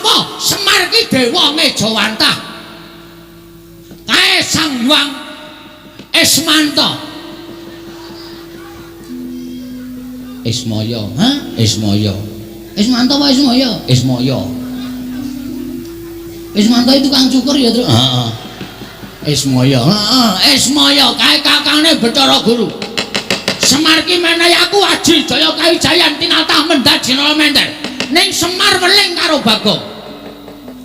sapa? Semar ki dewa ngejawantah. Kae Sang Hyang Ismanta. Ismaya, ha? Ismaya. Ismanta apa Ismaya? Ismaya. Ismanta itu kang cukur ya, Truk? Heeh. Ismaya, heeh, Ismaya kae kakane Bathara Guru. Semar ki menehi aku aji jaya kawijayan tinatah mendhat jinala menter. Ning Semar weling karo Bagong.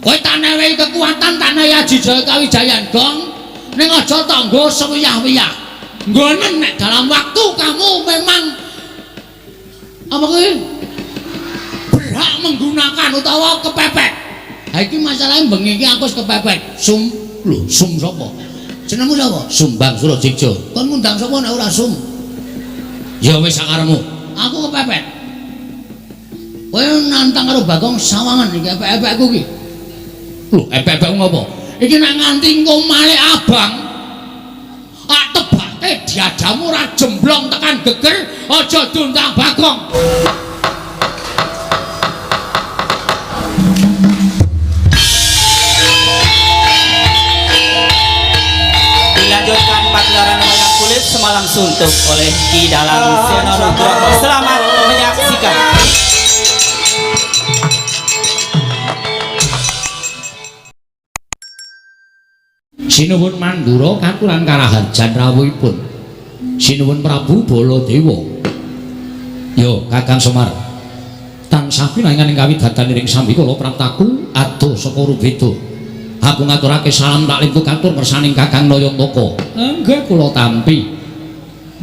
Kowe tak newehi kekuatan, tak newehi aji jaya kawijayan, Gong. Ning aja tanggo sewiyah-wiyah. Nggonen nek dalam waktu kamu memang apa kuwi berhak menggunakan utawa kepepet. Ha iki masalahe bengi iki aku wis kepepet. Sum, lho, sum sapa? Jenengmu sapa? Sumbang Surajigja. Kon ngundang sapa nek ora sum? Ya wis sakarepmu. Aku kepepet. Kowe nantang karo Bagong sawangan iki epek-epekku iki. Lho, epek-epekmu ngopo? Iki nek nganti engko malik abang, tak tebake diadamu ora jemblong tekan geger, aja diundang Bagong. Dilanjutkan pagelaran wayang kulit semalam suntuk oleh Ki Dalang Seno Nugroho. Selamat menyaksikan. Sinuwun Mandura katuran karaharjan rawuhipun. Sinuwun Prabu Baladewa. Yo, Kakang Semar. Tansah pinangan ing kawidatan ing sambikala praptaku adoh saka Rubeda. Aku ngaturake salam taklim katur ngersaning Kakang Nayantaka. Nggih kula tampi.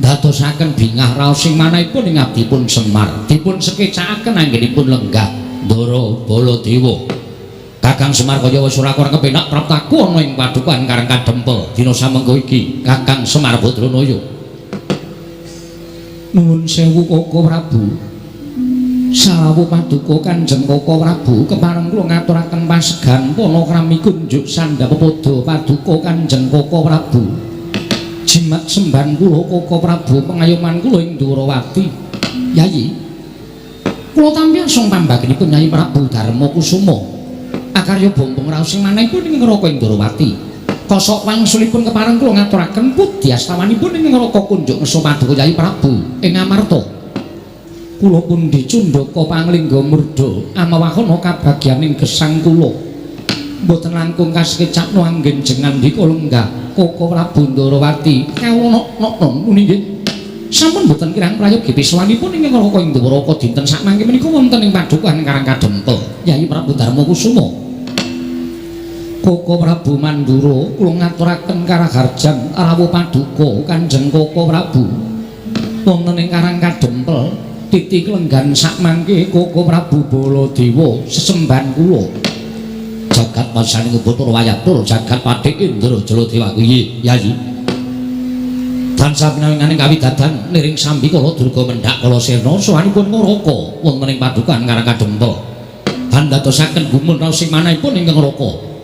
Ndadosaken bingah raos sing manahipun ing abdipun Semar. Dipun sekecakaken anggenipun lenggah Ndara Baladewa. Kakang Semar kaya wis ora kurang kepenak praptaku ana ing padukuhan Karang Kadempel dina samengko iki. Kakang Semar Badranaya. Nuwun sewu Koko Prabu. Salawu paduka Kanjeng Koko Prabu, kepareng kula ngaturaken pasegan panakrami kunjuk sandha pepadha paduka Kanjeng Koko Prabu. Jimat semban kula Koko Prabu, pengayoman kula ing Dwarawati. Yayi, kula tampi asung pambagenipun Yayi Prabu Darma Kusuma. Akarya bombong raos sing manahipun ing neraka ing Dwarawati. Kosok wangsulipun kepareng kula ngaturaken pudyastawanipun ing neraka kunjuk ngersa paduka Yayi Prabu ing Amarta. Kula pundi cundaka panglingga murda amawahana kabagyaning gesang kula. Mboten langkung kasekecakno anggen jengandika lenggah Koko Prabu Ndorowati. Kawula nok-nok muni nggih. Sampun mboten kirang prayogi piswanipun ing neraka ing Dwaraka dinten sakmangke menika wonten ing padukuhan Karang Kadempel Yayi Prabu Darma Kusuma. Koko Prabu Mandura kula ngaturaken karaharjan rawuh paduka Kanjeng Koko Prabu wonten ing Karang Kadempel titi klenggan sakmangke Koko Prabu Baladewa sesembahan kula. Jagat masaning Bathara Wayatur jagat Patih Indra Jaladewa kuwi Yayi. Tansah pinawinganing kawidadan niring sambikala durga mendhak kala sirna sowanipun Naraka wonten ing padukuhan Karang Kadempel. Andadosaken gumun raos sing manahipun ingkang neraka.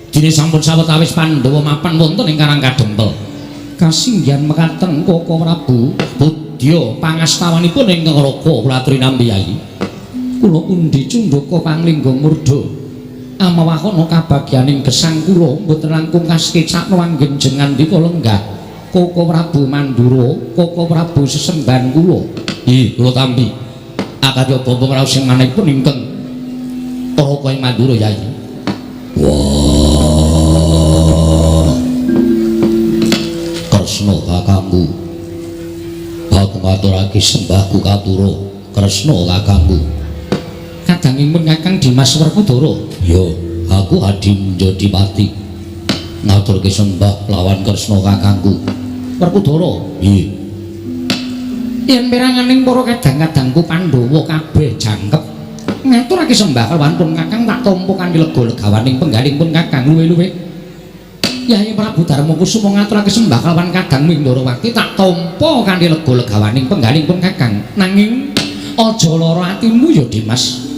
Dene sampun sawetawis Pandhawa mapan wonten ing Karang Kadempel. Kasinggihan mekaten Koko Prabu budya pangastawanipun ingkang neraka kula aturi nampi Yayi. Kula pundi cundaka panglingga murda amawahana kabagyaning gesang kula mboten langkung kasekecakno anggen jengandika lenggah Koko Prabu Mandura, Koko Prabu sesembahan kula. Nggih, kula tampi. Akarya bombong raos sing manahipun ingkang neraka ing Mandura Yayi. Wah. Kresna kakangku. Aku ngaturake sembahku katura Kresna kakangku. Kadangipun Kakang Dimas Werkudara. Ya, aku Adi Munjadipati. Ngaturke sembah lawan Kresna kakangku. Werkudara. Nggih. Yen peranganing para kadang-kadangku Pandhawa kabeh jangkep ngaturake sembah kelawan pun Kakang tak tampa kanthi lega legawaning penggalihipun Kakang luwe-luwe. Yayi Prabu Darma Kusuma ngaturake sembah kelawan Kadang Mindrawati tak tampa kanthi lega legawaning penggalihipun Kakang. Nanging aja lara atimu ya Dimas.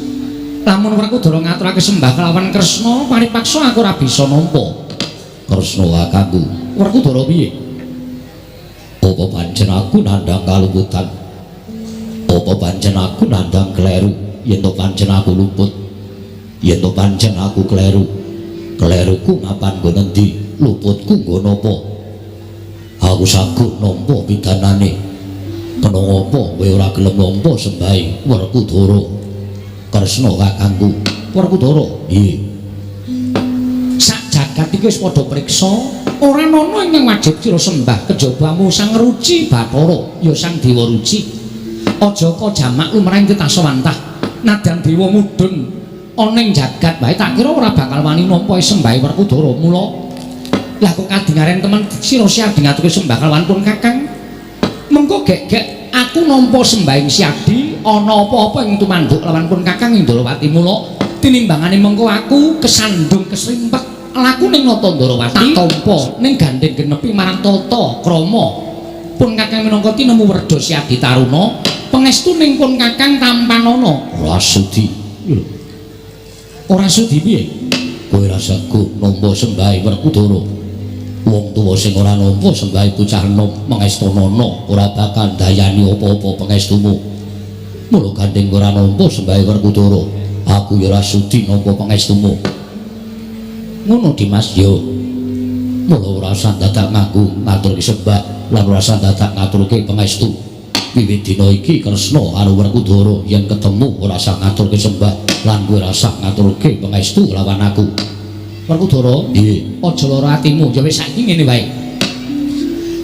Lamun Werkudara ngaturake sembah kelawan Kresna paripaksa aku ora bisa nampa. Kresna kakangku. Werkudara piye? Apa pancen aku nandhang kaluputan? Apa pancen aku nandhang kleru yen to pancen aku luput? Yen to pancen aku kleru. Kleruku mapan nggon endi? Luputku nggo napa? Aku saguh nampa pidanane. Kena ngapa kowe ora gelem nampa sembahe Werkudara? Kresna kakangku. Werkudara, nggih. Sak jagat iki wis padha priksa, ora ana ingkang wajib sira sembah kejabamu Sang Ruci Bathara, ya Sang Dewa Ruci. Aja kok jamak lumrahing tetasawantah. Nadyan dewa mudhun ana ing jagat wae tak kira ora bakal wani nampa sembahe Werkudara. Mula lah kok kadingaren temen sira Siadi ngaturke sembah kalawan pun Kakang. Mengko gek-gek aku nampa sembahing Siadi ana apa-apa ing tumanduk lawan pun Kakang ing Ndorowati. Mula tinimbangane mengko aku kesandung kesrimpet laku ning Nata Ndorowati tak tampa ning gandeng genepi marang tata krama pun Kakang minangka tinemu werda Siadi Taruna pangestu ning pun Kakang tampanana. Ora sudi. Lho. Ora sudi piye? Kowe ora saguh nampa sembahe Werkudara. Wong tuwa sing ora nampa sembahe bocah enom mengestanana ora bakal ndayani apa-apa pangestumu. Mula gandeng ora nampa sembahe Werkudara, aku ya ora sudi nampa pangestumu. Ngono Dimas yo. Mula ora usah dadak nganggo ngaturke sembah lan ora usah dadak ngaturke pangestu. Wiwit dina iki Kresna karo Werkudara yen ketemu ora usah ngaturke sembah lan kowe ora usah ngaturke pangestu lawan aku. Werkudara, nggih, aja lara atimu. Ya wis saiki ngene wae.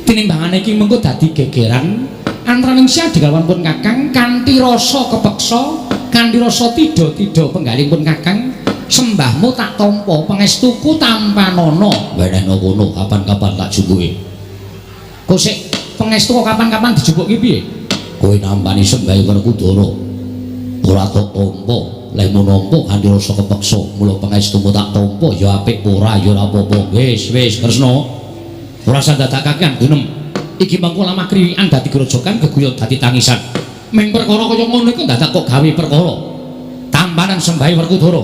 Tinimbangane iki mengko dadi gegeran antaraning Siadi kalawan pun Kakang kanthi rasa kepeksa, kanthi rasa tidha-tidha penggalih pun Kakang, sembahmu tak tampa, pangestuku tampanana. Wenehno kono kapan-kapan tak jupuke. Kok sik pangestu kok kapan-kapan dijupuki piye? Kowe nampani sembahe Werkudara. Ora tok tampa, lehmu nampa kanthi rasa kepeksa. Mula pangestumu tak tampa ya apik ora ya ora apa-apa. Wis wis Kresna. Ora usah dadak kakean gunem. Iki mengko lamah kriwikan dadi grojogan geguyon dadi tangisan. Ming perkara kaya ngono iku dadak kok gawe perkara. Tampanan sembahe Werkudara.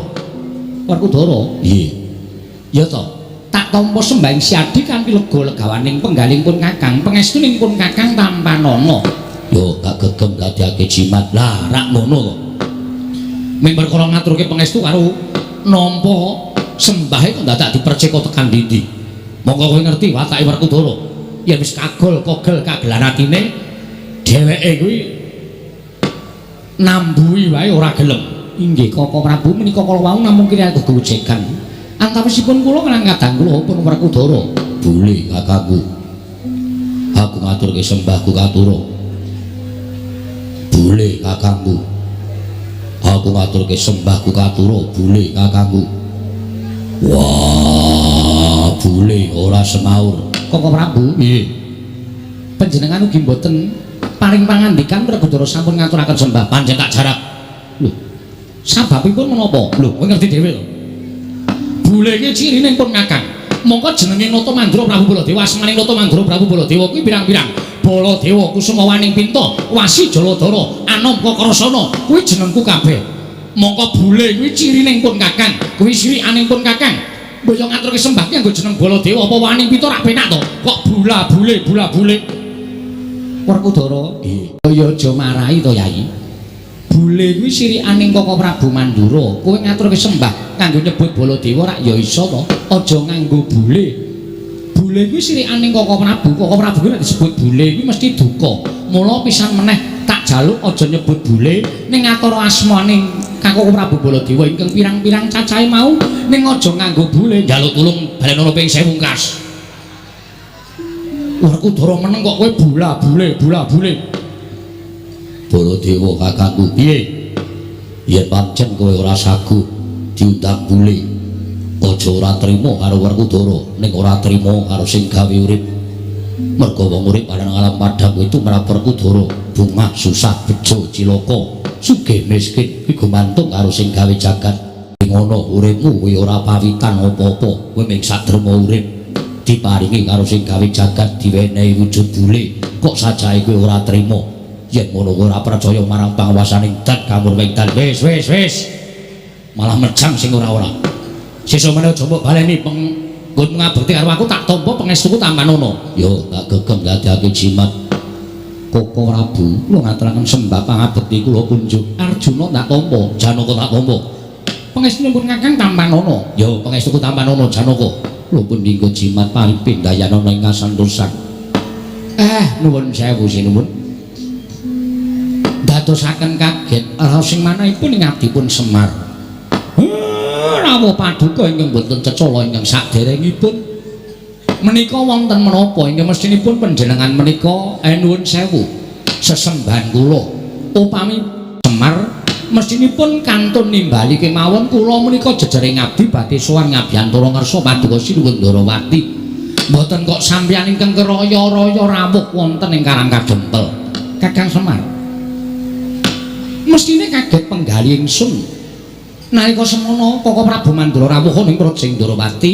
Werkudara? Nggih. Ya to. Tak tampa sembahing Siadi kanthi lega legawaning penggalih pun Kakang, pangestuning pun Kakang tampanana. Yo gak gegem dadiake jimat. Lah rak ngono to. Ming perkara ngaturke pangestu karo nampa sembahe kok dadak diperceka tekan ndi-ndi. Monggo kowe ngerti watake Werkudara. Yen wis kagol kogel kagelan atine dheweke kuwi nambuhi wae ora gelem. Inggih Koko Prabu menika kala wau namung kira gegojegan. Antawisipun kula lan kadang kula pun Werkudara. Boleh kakangku. Aku ngaturke sembahku katura. Boleh kakangku. Aku ngaturke sembahku katura. Boleh kakangku. Wah, boleh ora semaur. Koko Prabu, nggih. Panjenengan ugi mboten paring pangandikan Werkudara sampun ngaturaken sembah pancen tak jarak. Lho. Sababipun menapa? Lho, kowe ngerti dhewe to. Bule iki cirine pun Kakang. Mongko jenenge Nata Mandura Prabu Baladewa, asmaning Nata Mandura Prabu Baladewa kuwi pirang-pirang. Baladewa Kusuma Waning Pinta, Wasi Jaladara, Anom Kakrasana, kuwi jenengku kabeh. Mongko bule kuwi cirine pun Kakang, kuwi sirikane pun Kakang. Mbok yo ngaturke sembah ki nganggo jeneng Baladewa apa Waning Pinta rak penak to? Kok bula bule bula bule. Werkudara, nggih. Ya aja marahi to, Yai. Bule kuwi sirikane Koko Prabu Mandura. Kowe ngaturke sembah nganggo nyebut Baladewa rak ya iso to? Aja nganggo bule. Bule kuwi sirikane Koko Prabu. Koko Prabu kuwi nek disebut bule kuwi mesti duka. Mula pisan meneh tak jaluk aja nyebut bule ning ngatara asmane Koko Prabu Baladewa ingkang pirang-pirang cacahe mau ning aja nganggo bule. Njaluk tulung balenono ping 1000 kas. Werkudara meneng kok kowe bula bule bula bule. Baladewa kakangku piye? Yen pancen kowe ora saguh diundang bule, aja ora trima karo Werkudara, ning ora trima karo sing gawe urip. Merga wong urip ana alam padang itu marang Werkudara, bungah susah bejo cilaka, sugih miskin kuwi gumantung karo sing gawe jagat. Ngono uripmu kuwi ora pawitan apa-apa, kowe mung saderma urip diparingi karo sing gawe jagat diwenehi wujud bule, kok sajae kowe ora trima. Yen ngono kowe ora percaya marang panguwasaning dat kamurwing dan. Wis wis wis. Malah mejang sing ora-ora. Sesuk meneh aja mbok baleni penggon ngabekti karo aku tak tampa pangestuku tampanana. Yo tak gegem dadekake jimat. Koko Prabu kula ngaturaken sembah pangabekti kula kunjuk. Arjuna tak tampa, Janaka tak tampa. Pangestunipun Kakang Tampanana. Ya, pangestuku Tampanana Janaka. Lho pundi nggo jimat paripindayanana ing kasantosan. Nuwun sewu sinuwun. Dadosaken kaget raos sing manahipun ing abdipun Semar. Rawuh paduka ingkang boten cecala ingkang saderengipun. Menika wonten menapa ingkang mestinipun panjenengan menika nuwun sewu sesembahan kula. Upami Semar mestinipun kantun nimbali kemawon kula menika jejering abdi badhe sowan ngabiyantara ngersa paduka Sinuwun Ndarawati. Mboten kok sampeyan ingkang keraya-raya rawuh wonten ing Karang Kadempel. Kakang Semar mestine kaget penggali ingsun nalika semono Koko Prabu Mandura rawuh ning Praja Ndarawati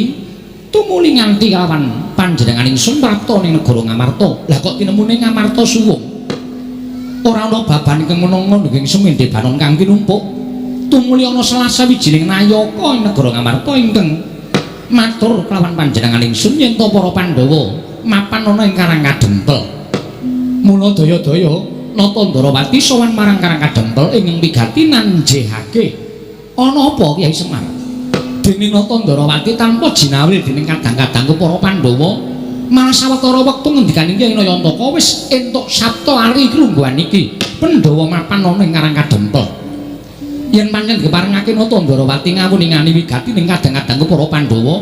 tumuli nganti kalawan panjenengan ingsun prapta ning negara Ngamarta. Lah kok tinemune Ngamarta suwung? Ora ana baban ingkang menanga ing semende banon kang tinumpuk. Tumuli ana salah sawijining nayaka ing negara Ngamarta ingkang matur kelawan panjenengan ingsun yen to para Pandhawa mapan ana ing Karang Kadempel. Mula daya-daya Nata Ndarawati sowan marang Karang Kadempel ingkang wigati nanjehake. Ana apa Kyai Semar? Dene Nata Ndarawati tanpa jinawil dening kadang-kadangku para Pandhawa malah sawetara wektu ngendikane Kyai Nayantaka wis entuk sabta ari klungguhan iki Pandhawa mapan ana ing Karang Kadempel. Yen pancen diparengake Nata Ndarawati ngawuningani wigati ning kadang-kadangku para Pandhawa,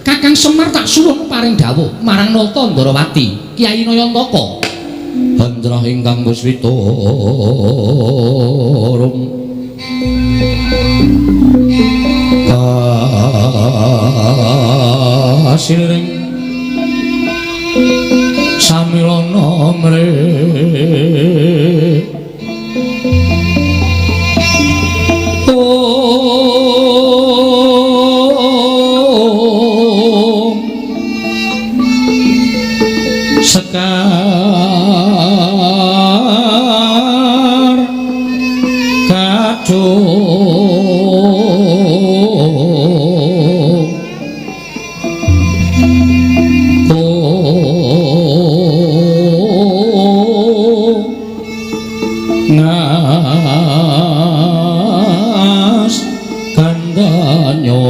Kakang Semar tak suwun paring dawuh marang Nata Ndarawati Kyai Nayantaka. Hendra ingkang Guswita rum kasiring samilana mre om sekar kadung ngas kandanyo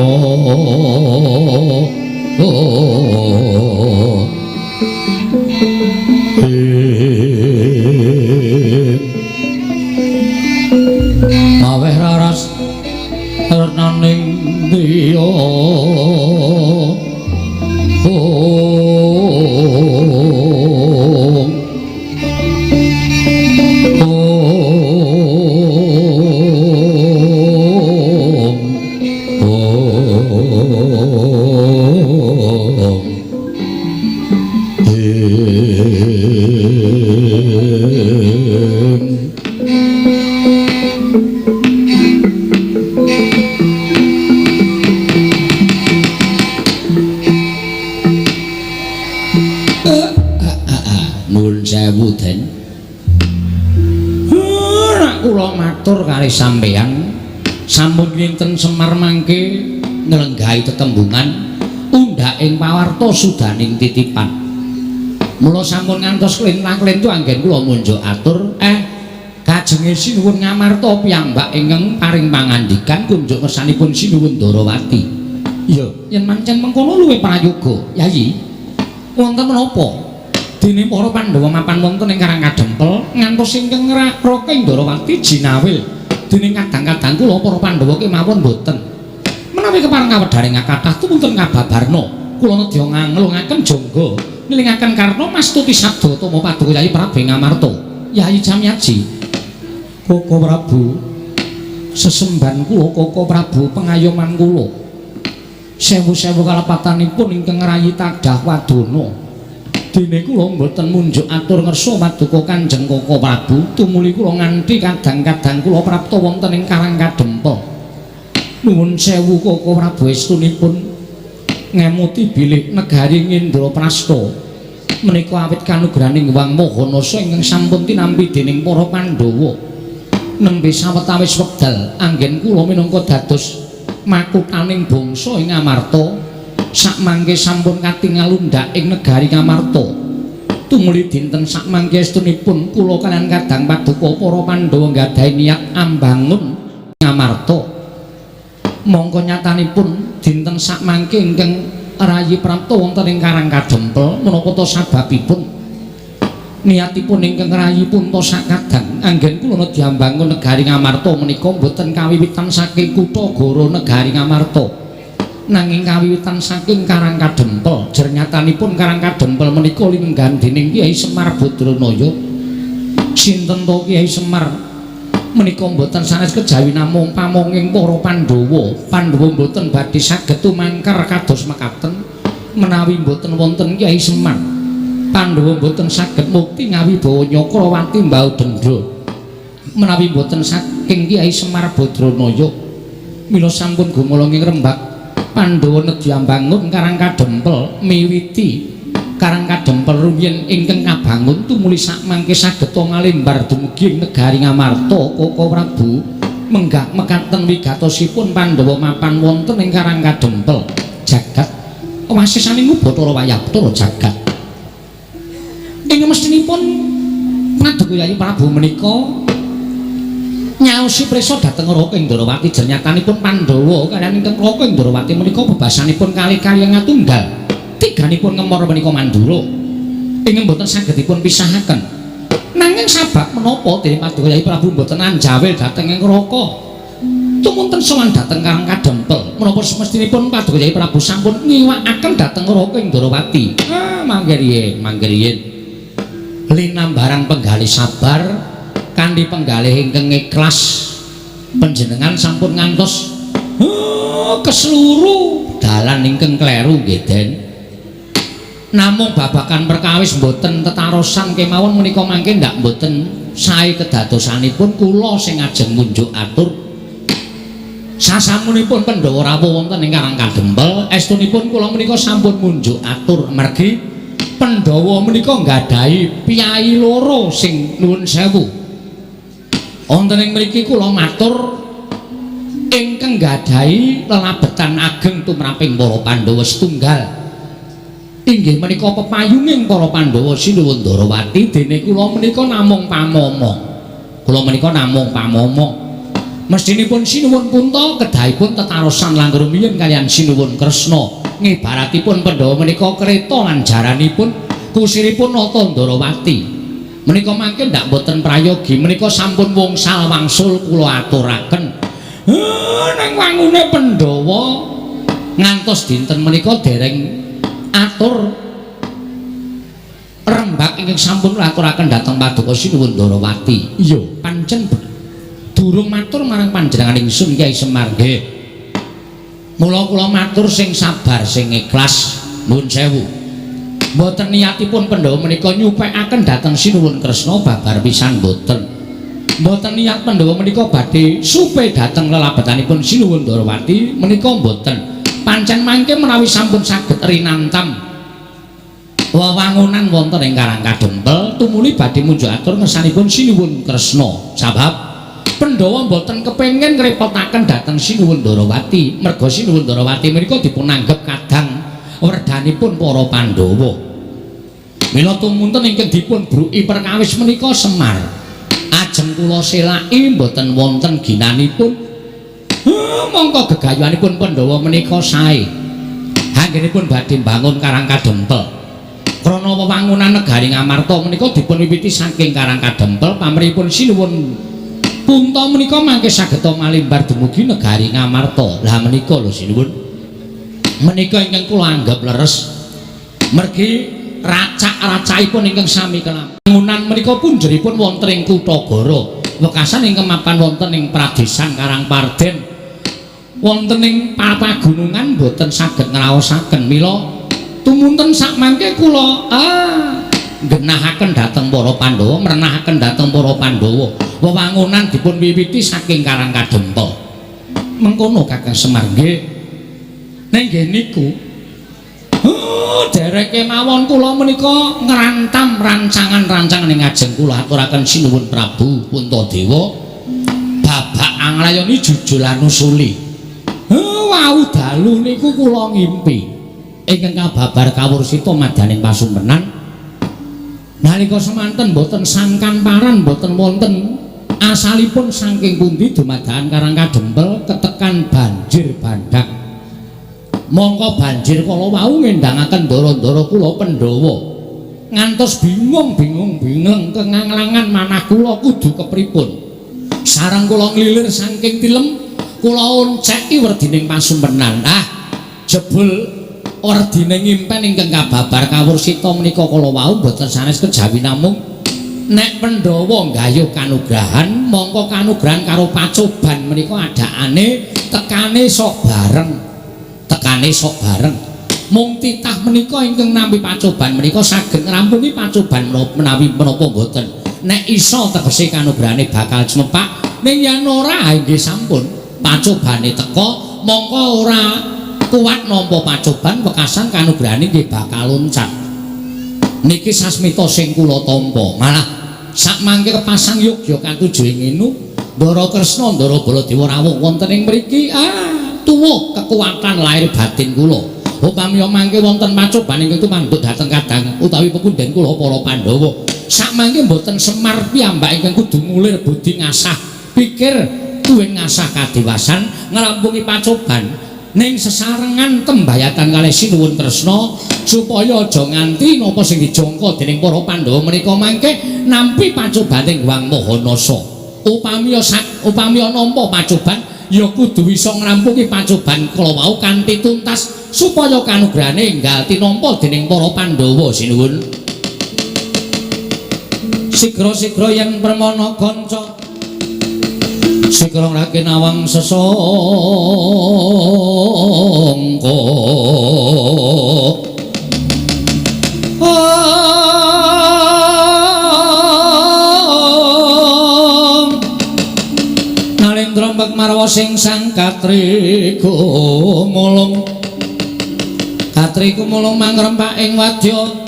maweh raras renaning diya om om om Nuwun sewu Den. Nek kula matur kalih sampeyan sampun kinten Semar mangke nglenggahi tetembungan undhak ing pawarta sudaning titipan. Mula sampun ngantos klentang-klentu anggen kula munjuk atur kajenge Sinuwun Ngamarta piyambak ingkang paring pangandikan kunjuk ngersanipun Sinuwun Ndarawati. Iya, yen mancen mengkono luwih prayoga, Yayi. Wonten menapa? Dene para Pandhawa mapan wonten ing Karang Kadempel ngantos ingkang ngraka Ndarawati jinawil dening kadang-kadang kula para Pandhawa kemawon boten. Menawi kepareng kawedharing kathah tumunten ngababarna kula nedya nglungaken jangga nilingaken karna mastuti sabda tama paduka Yayi Prabu Ngamarta. Yayi Jamyaji, Koko Prabu, sesembahan kula Koko Prabu pengayoman kula sewu-sewu kalepatanipun ingkang ngrayi tadah wadana. Dene kula mboten munjuk atur ngersa paduka Kanjeng Koko Prabu tumuli kula nganti kadang-kadang kula prapta wonten ing Karang Kadempel. Nuwun sewu Koko Prabu estunipun ngemuti bilih negari Indraprasta menika awit kanugrahaning Hyang Maha Nasa ingkang sampun tinampi dening para Pandhawa. Nembe sawetawis wekdal anggen kula minangka dados makuthaning bangsa ing Ngamarta sakmangke sampun katingal undhak ing negari Ngamarta. Tumuli dinten sakmangke estunipun kula kaliyan kadang paduka para Pandhawa nggadahi niat ambangun Ngamarta. Mongko nyatanipun dinten sakmangke ingkang rayi prapta wonten ing Karang Kadempel menapa ta sababipun niatipun ingkang rayi punta sakadang anggen kula nedya mbangun negari Ngamarta menika boten kawiwitan saking kutha Goro negari Ngamarta nanging kawiwitan saking Karang Kadempel. Jernyatanipun Karang Kadempel menika linenggahan dening Kyai Semar Badranaya. Sinten to Kyai Semar menika mboten sanes kejawi namung pamonging para Pandhawa. Pandhawa mboten badhe saged tumangkar kados mekaten menawi mboten wonten Kyai Semar. Pandhawa mboten saged mukti ngawibawa Nyakrawati mbau dendha menawi mboten saking Kyai Semar Badranaya. Mila sampun gumolonging rembag Pandhawa nedya mbangun Karang Kadempel miwiti Karang Kadempel rumiyin ingkang kabangun tumuli sakmangke saged malembar dumugi ing negari Ngamarta. Koko Prabu menggah mekaten wigatosipun Pandhawa mapan wonten ing Karang Kadempel jagat wasisaning Bathara Wayabtara jagat. Ing mestinipun Paduka Yayi Prabu menika nyaosi prisa dhateng Raka Indrawati. Jernyatanipun Pandhawa kaliyan ingkang Raka Indrawati menika bebasanipun kalih kaliyan tunggal tiganipun ngemor menika mandura ingkang boten saged dipun pisahaken. Nanging sabab menapa dene Paduka Yayi Prabu boten anjawil dhateng ing Raka tumunten sowan dhateng Karang Kadempel? Menapa semestinipun Paduka Yayi Prabu sampun ngiwakaken dhateng Raka Indrawati? Ah, mangke riyin, mangke riyin linambaran penggalih sabar kanthi penggalih ingkang ikhlas panjenengan sampun ngantos keseluruh dalan ingkang kleru nggih Den. Namung babagan perkawis mboten tetarosan kemawon menika mangke ndak mboten sae kedadosanipun kula sing ajeng munjuk atur. Sasampunipun Pandhawa rawuh wonten ing Karang Kadempel estunipun kula menika sampun munjuk atur mergi Pandhawa menika nggadahi piyayi loro sing nuwun sewu. Wonten ing mriki kula matur ingkang nggadahi lelabetan ageng tumraping para Pandhawa setunggal inggih menika pepayunging para Pandhawa Sinuwun Ndarawati, dene kula menika namung pamomo. Kula menika namung pamomo. Mestinipun Sinuwun Punta kedahipun tetarosan langkung rumiyin kaliyan Sinuwun Kresna. Ngibaratipun Pandhawa menika kereta lan jaranipun kusiripun Nata Ndarawati. Menika mangke ndak boten prayogi, menika sampun wungsal wangsul kula aturaken. Ning wangune Pandhawa ngantos dinten menika dereng atur rembag ingkang sampun aturaken dhateng Paduka Sinuwun Ndarawati. Iya, pancen durung matur marang panjenengan ingsun Kyai Semar nggih. Mula kula matur sing sabar sing ikhlas, nuwun sewu. Mboten niatipun Pandhawa menika nyupekaken dhateng Sinuwun Kresna babar pisan mboten. Mboten niat Pandhawa menika badhe supe dhateng lelabetanipun Sinuwun Ndarawati menika mboten. Pancen mangke menawi sampun saged rinantam wewangunan wonten ing Karang Kadempel tumuli badhe munjuk atur ngersanipun Sinuwun Kresna. Sabab Pandhawa mboten kepengin ngrepotaken dhateng Sinuwun Ndarawati, merga Sinuwun Ndarawati menika dipunanggep kadang werdanipun para Pandhawa. Mila tumunten ingkang dipun bruki perkawis menika Semar. Ajeng kula selaki mboten wonten ginanipun. Mongko gegayuhanipun Pandhawa menika sae. Anggenipun badhe mbangun Karang Kadempel. Krana wewangunan negari Ngamarta menika dipun wiwiti saking Karang Kadempel, pamrihipun Sinuwun Punta menika mangke saged malimbar dumugi negari Ngamarta. Lah menika lho Sinuwun. Menika ingkang kula anggap leres. Mergi racak-racakipun ingkang sami kelangunan menika punjeripun wonten ing Kutha Goro. Wekasan ingkang mapan wonten ing Pradesan Karangparden. Wonten ing pagunungan boten saged ngraosaken. Mila tumunten sakmangke kula nggenahaken dhateng para Pandhawa, mrenahaken dhateng para Pandhawa. Wewangunan dipun wiwiti saking Karang Kadempel. Mengkono Kakang Semar nggih. Ning nggih niku dereke mawon kula menika ngrantam rancangan-rancangan ing ajeng kula aturaken Sinuwun Prabu Puntadewa babak anglayoni jujul anusuli. Wau dalu niku kula ngimpi ingkang kababar kawursita madyaning pasumpenan. Nalika semanten boten sangkan paran, boten wonten asalipun saking pundi dumadakan Karang Kadempel ketekan banjir. banjir bandhang. Mongko banjir kala wau ngendangaken ndara-ndara kula Pandhawa. Ngantos bingung-bingung bingung kenganglangan manah kula kudu kepripun. Sareng kula nglilir saking tilem, kula onceki werdining pasumpenan. Ah, jebul werdine ngimpen ingkang kababar kawursita menika kala wau boten sanes kejawi namung nek Pandhawa nggayuh kanugrahan, mongko kanugrahan karo pacoban menika adakane tekane sok bareng. Tekane sok bareng. Mung titah menika ingkang nampi pacoban menika saged ngrampungi pacoban menawi menapa mboten. Nek iso tegese kanugrahane bakal cumepak, ning yen ora nggih sampun pacobane teka mongko ora kuat nampa pacoban wekasan kanugrahane nggih bakal loncat. Niki sasmita sing kula tampa. Malah sakmangke kepasang yogya katuju ing inu Ndara Kresna Ndara Baladewa rawuh wonten ing mriki. Ah, tuwuh kekuatan lahir batin kula. Upami mangke wonten pacoban ingkang tumanduk dhateng kadang utawi pepundhen kula para Pandhawa. Sakmangke mboten Semar piyambak ingkang kudu ngulir budi ngasah pikir tuwin ngasah kadewasan ngrampungi pacoban ning sesarengan tembayatan kalih Sinuwun Kresna supaya aja nganti napa sing dijangka dening para Pandhawa menika mangke nampi pacobane Hyang Mahanasa. Upami nampa pacoban ya kudu isa ngrampungi pacoban kala wau kanthi tuntas supaya kanugrahane enggal tinampa dening para Pandhawa. Sinuwun. Sigra-sigra yen permana kanca sigra ngrake nawang sesangka. Nalendra mbek marwa sing sang katri gumulung. Katri gumulung mangrempak ing wadya.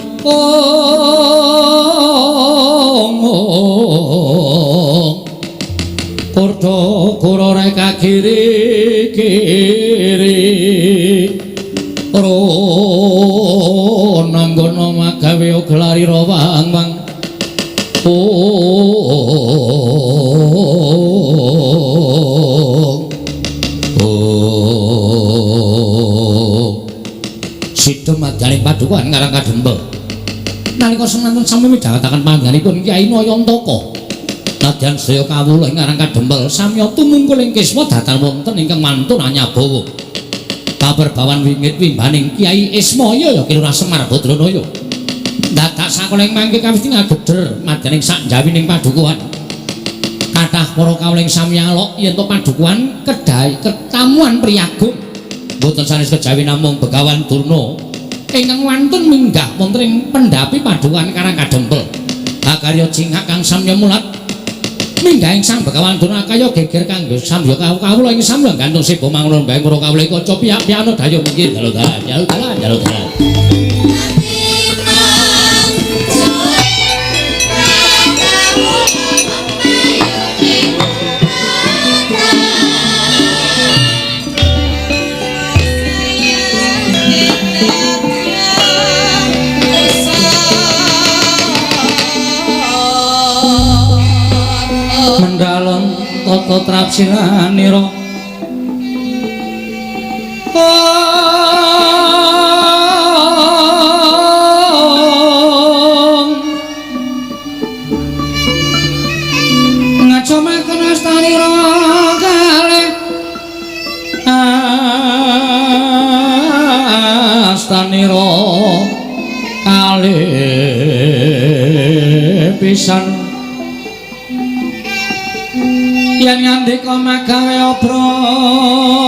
Kurda kura reka kiri kiri ron anggono magawe oglari rawang wang. Sida madyaning padukuhan Karang Kadempel. Nalika semanten sami midhangetaken panjenenganipun Kyai Nayantaka. Nadyan sedaya kawula ing Karang Kadempel samya tumungkul ing kiswa datan wonten ingkang mantun anyabawa. Kaperbawan wingit wimbaning Kyai Ismaya ya Ki Lurah Semar Badranaya. Dadak sakola ing mangke kawis ngageder madyaning sak njawining padukuhan. Kathah para kawula ing sami alok yen to padukuhan kedai ketamuan priyagung. Mboten sanes kejawi namung Begawan Durna ingkang wantun minggah wonten ing pendhapi padukuhan Karang Kadempel. Akarya cingak kang samya mulat minggah ing Sang Begawan Durna kaya geger kanggo samya kawula ing samya gantung seba mangun bae para kawula kaca piyak-piyakna dayo mungkin dalu dalan dalu dalan dalu dalan. Mendalem tata trapsilanira ngacomaken astanira kalih astanira kalih pisan yen ngandika magawe obranta.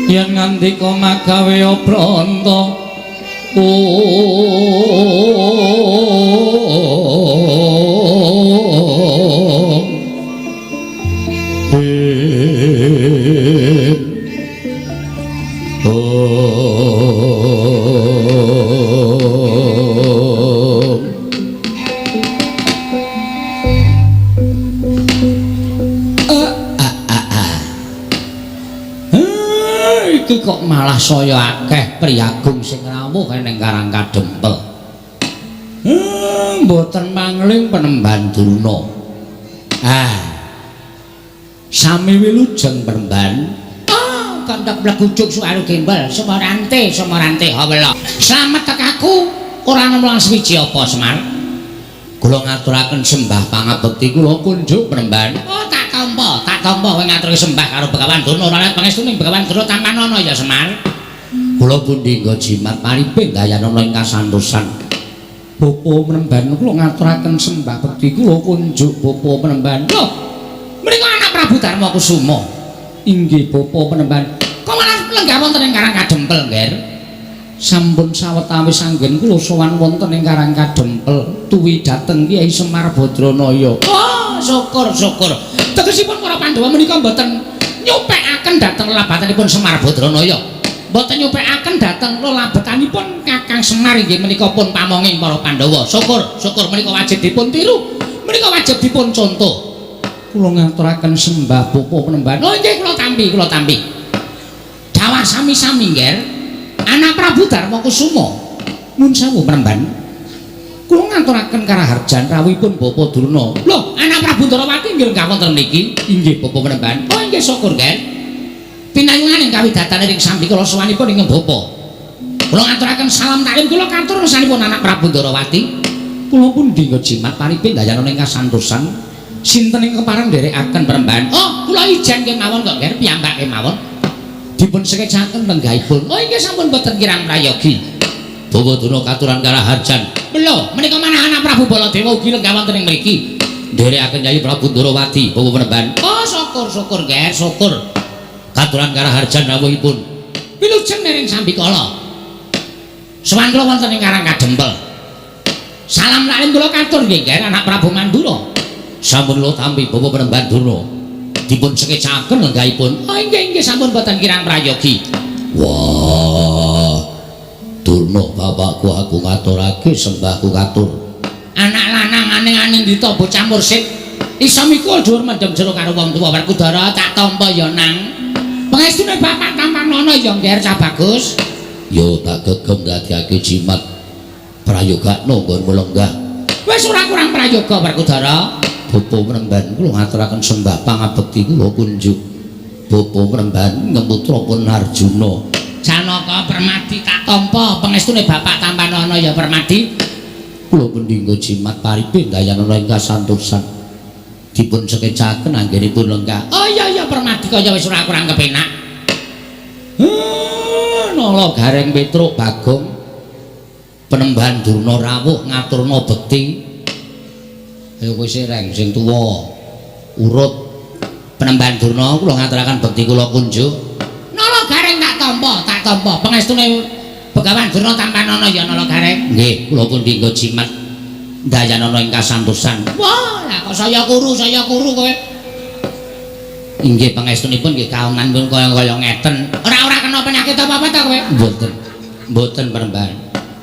Yen ngandika magawe obranta. Iki kok malah saya akeh priyagung sing rawuh ning Karang Kadempel. Mboten mangling Penemban Durna. Ah. Sami wilujeng Penemban. Ah, kandhak blegujuk suwaru gembel, sumarante, sumarante hawela. Slamet tekaku ora nemu suwiji apa Semar. Kula ngaturaken sembah pangabekti kula kunjuk Penemban. Oh, tak tampa, tak tampa kowe ngaturke sembah karo Begawan Durna ora pangestuning Begawan Durna tampanana ya Semar. Kula pundi nggo jimat pariping dayanana ing kasantosan. Bapa Penemban kula ngaturaken sembah bekti kula kunjuk Bapa Penemban. Lho, menika anak Prabu Darma Kusuma. Inggih Bapa Penemban. Kok malah lenggah wonten ing Karang Kadempel, Ngger? Sampun sawetawis anggen kula sowan wonten ing Karang Kadempel tuwi dhateng Kyai Semar Badranaya. Oh, syukur syukur. Tegesipun para Pandhawa menika mboten nyupekaken dhateng lelabatanipun Semar Badranaya. Mboten nyupekaken dhateng lelabetanipun Kakang Semar inggih menika pun pamonging para Pandhawa. Syukur, syukur menika wajib dipun tiru. Menika wajib dipun contoh. Kula ngaturaken sembah Bapa Penemban. Oh inggih kula tampi, kula tampi. Dawah sami-sami, Ngger. Anak Prabu Darma Kusuma. Nun sewu Penemban. Kula ngaturaken karaharjan rawuhipun Bapa Durna. Lho, anak Prabu Ndarawati nggih lenggah wonten mriki. Inggih Bapa Penemban. Oh inggih syukur, Ngger. Pinayungan ing kawidatane ing sambikala sowanipun ing Bapa. Kula ngaturaken salam taklim kula katur ngersanipun anak Prabu Ndarawati. Kula pundi nggo jimat paripin dayana ing kasantosan. Sinten ing kepareng nderekaken Penemban? Oh, kula ijen kemawon kok, Ngger, piyambak kemawon. Dipun sekecaken lenggahipun. Oh, inggih sampun boten kirang prayogi. Bawa Durna katuran karaharjan. Lho, menika manah anak Prabu Baladewa ugi lenggah wonten ing mriki. Nderekaken Yayi Prabu Ndarawati, Bawa Penemban. Oh, syukur syukur, Ngger, syukur. Katuran karaharjan rawuhipun. Wilujeng nering sambikala. Sowan kula wonten ing Karang Kadempel. Salam taklim kula katur nggih, Ngger, anak Prabu Mandura. Sampun kula tampi Bapak Penemban Durna. Dipun sekecaken lenggahipun. Oh inggih inggih sampun boten kirang prayogi. Wah. Durna bapakku aku ngaturake sembahku katur. Anak lanang aneh-aneh dita bocah mursid. Iso mikul dhuwur mendem jero karo wong tuwa Werkudara tak tampa ya nang. Pangestune bapak tampanana ya Ngger Cah Bagus. Yo tak gegem dadiake jimat prayogakno nggonmu lenggah. Wis ora kurang prayoga Werkudara. Bapa Penemban kula ngaturaken sembah pangabekti kula kunjuk. Bapa Penemban ngeputra pun Arjuna. Janaka Permadi tak tampa pangestune bapak tampanana ya Permadi. Kula pundi nggo jimat paripin dayanana ing kasantosan. Dipun sekecaken anggenipun lenggah. Oh iya iya Permadi kaya wis ora kurang kepenak. Nala Gareng Petruk Bagong Penemban Durna rawuh ngaturna bekti. Ayo kowe sireng sing tuwa urut Penemban Durna kula ngaturaken bekti kula kunjuk. Nala Gareng tak tampa, tak tampa pangestune Begawan Durna tampanana ya Nala Gareng. Nggih, kula pundi nggo jimat dayanana ing kasantosan. Wah, lah kok saya kuru kowe. Inggih pangestunipun nggih kaonan pun kaya-kaya ngeten. Ora-ora kena penyakit apa-apa ta kowe? Mboten. Mboten Penemban.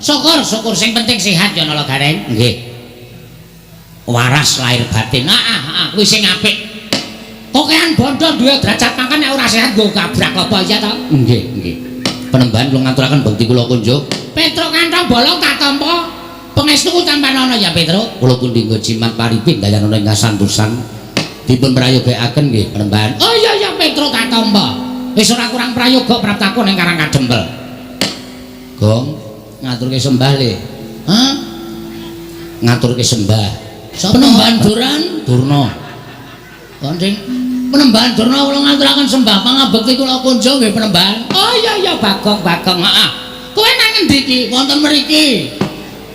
Syukur, syukur sing penting sehat ya Nala Gareng. Nggih. Waras lahir batin. Heeh, heeh, kuwi sing apik. Kokean bondo duwe derajat pangkat nek ora sehat nggo gabrak apa ya ta? Nggih, nggih. Penemban kula ngaturaken bekti kula kunjuk. Petruk kantong bolong tak tampa. Pangestuku tampanana ya Petruk. Kula pundi nggo jimat paripin dayanana ing kasantosan. Dipun prayogakaken nggih Penemban. Oh iya iya Petruk tak tampa. Wis ora kurang prayoga praptaku ning Karang Kadempel. Gong ngaturke sembah le. Hah? Ngaturke sembah. Penemban Duran Durna. Koncing Penemban Durna kula ngaturaken sembah pangabekti kula kunjung nggih Penemban. Oh iya iya Bagong Bagong heeh. Kowe nang ngendi iki? Wonten mriki.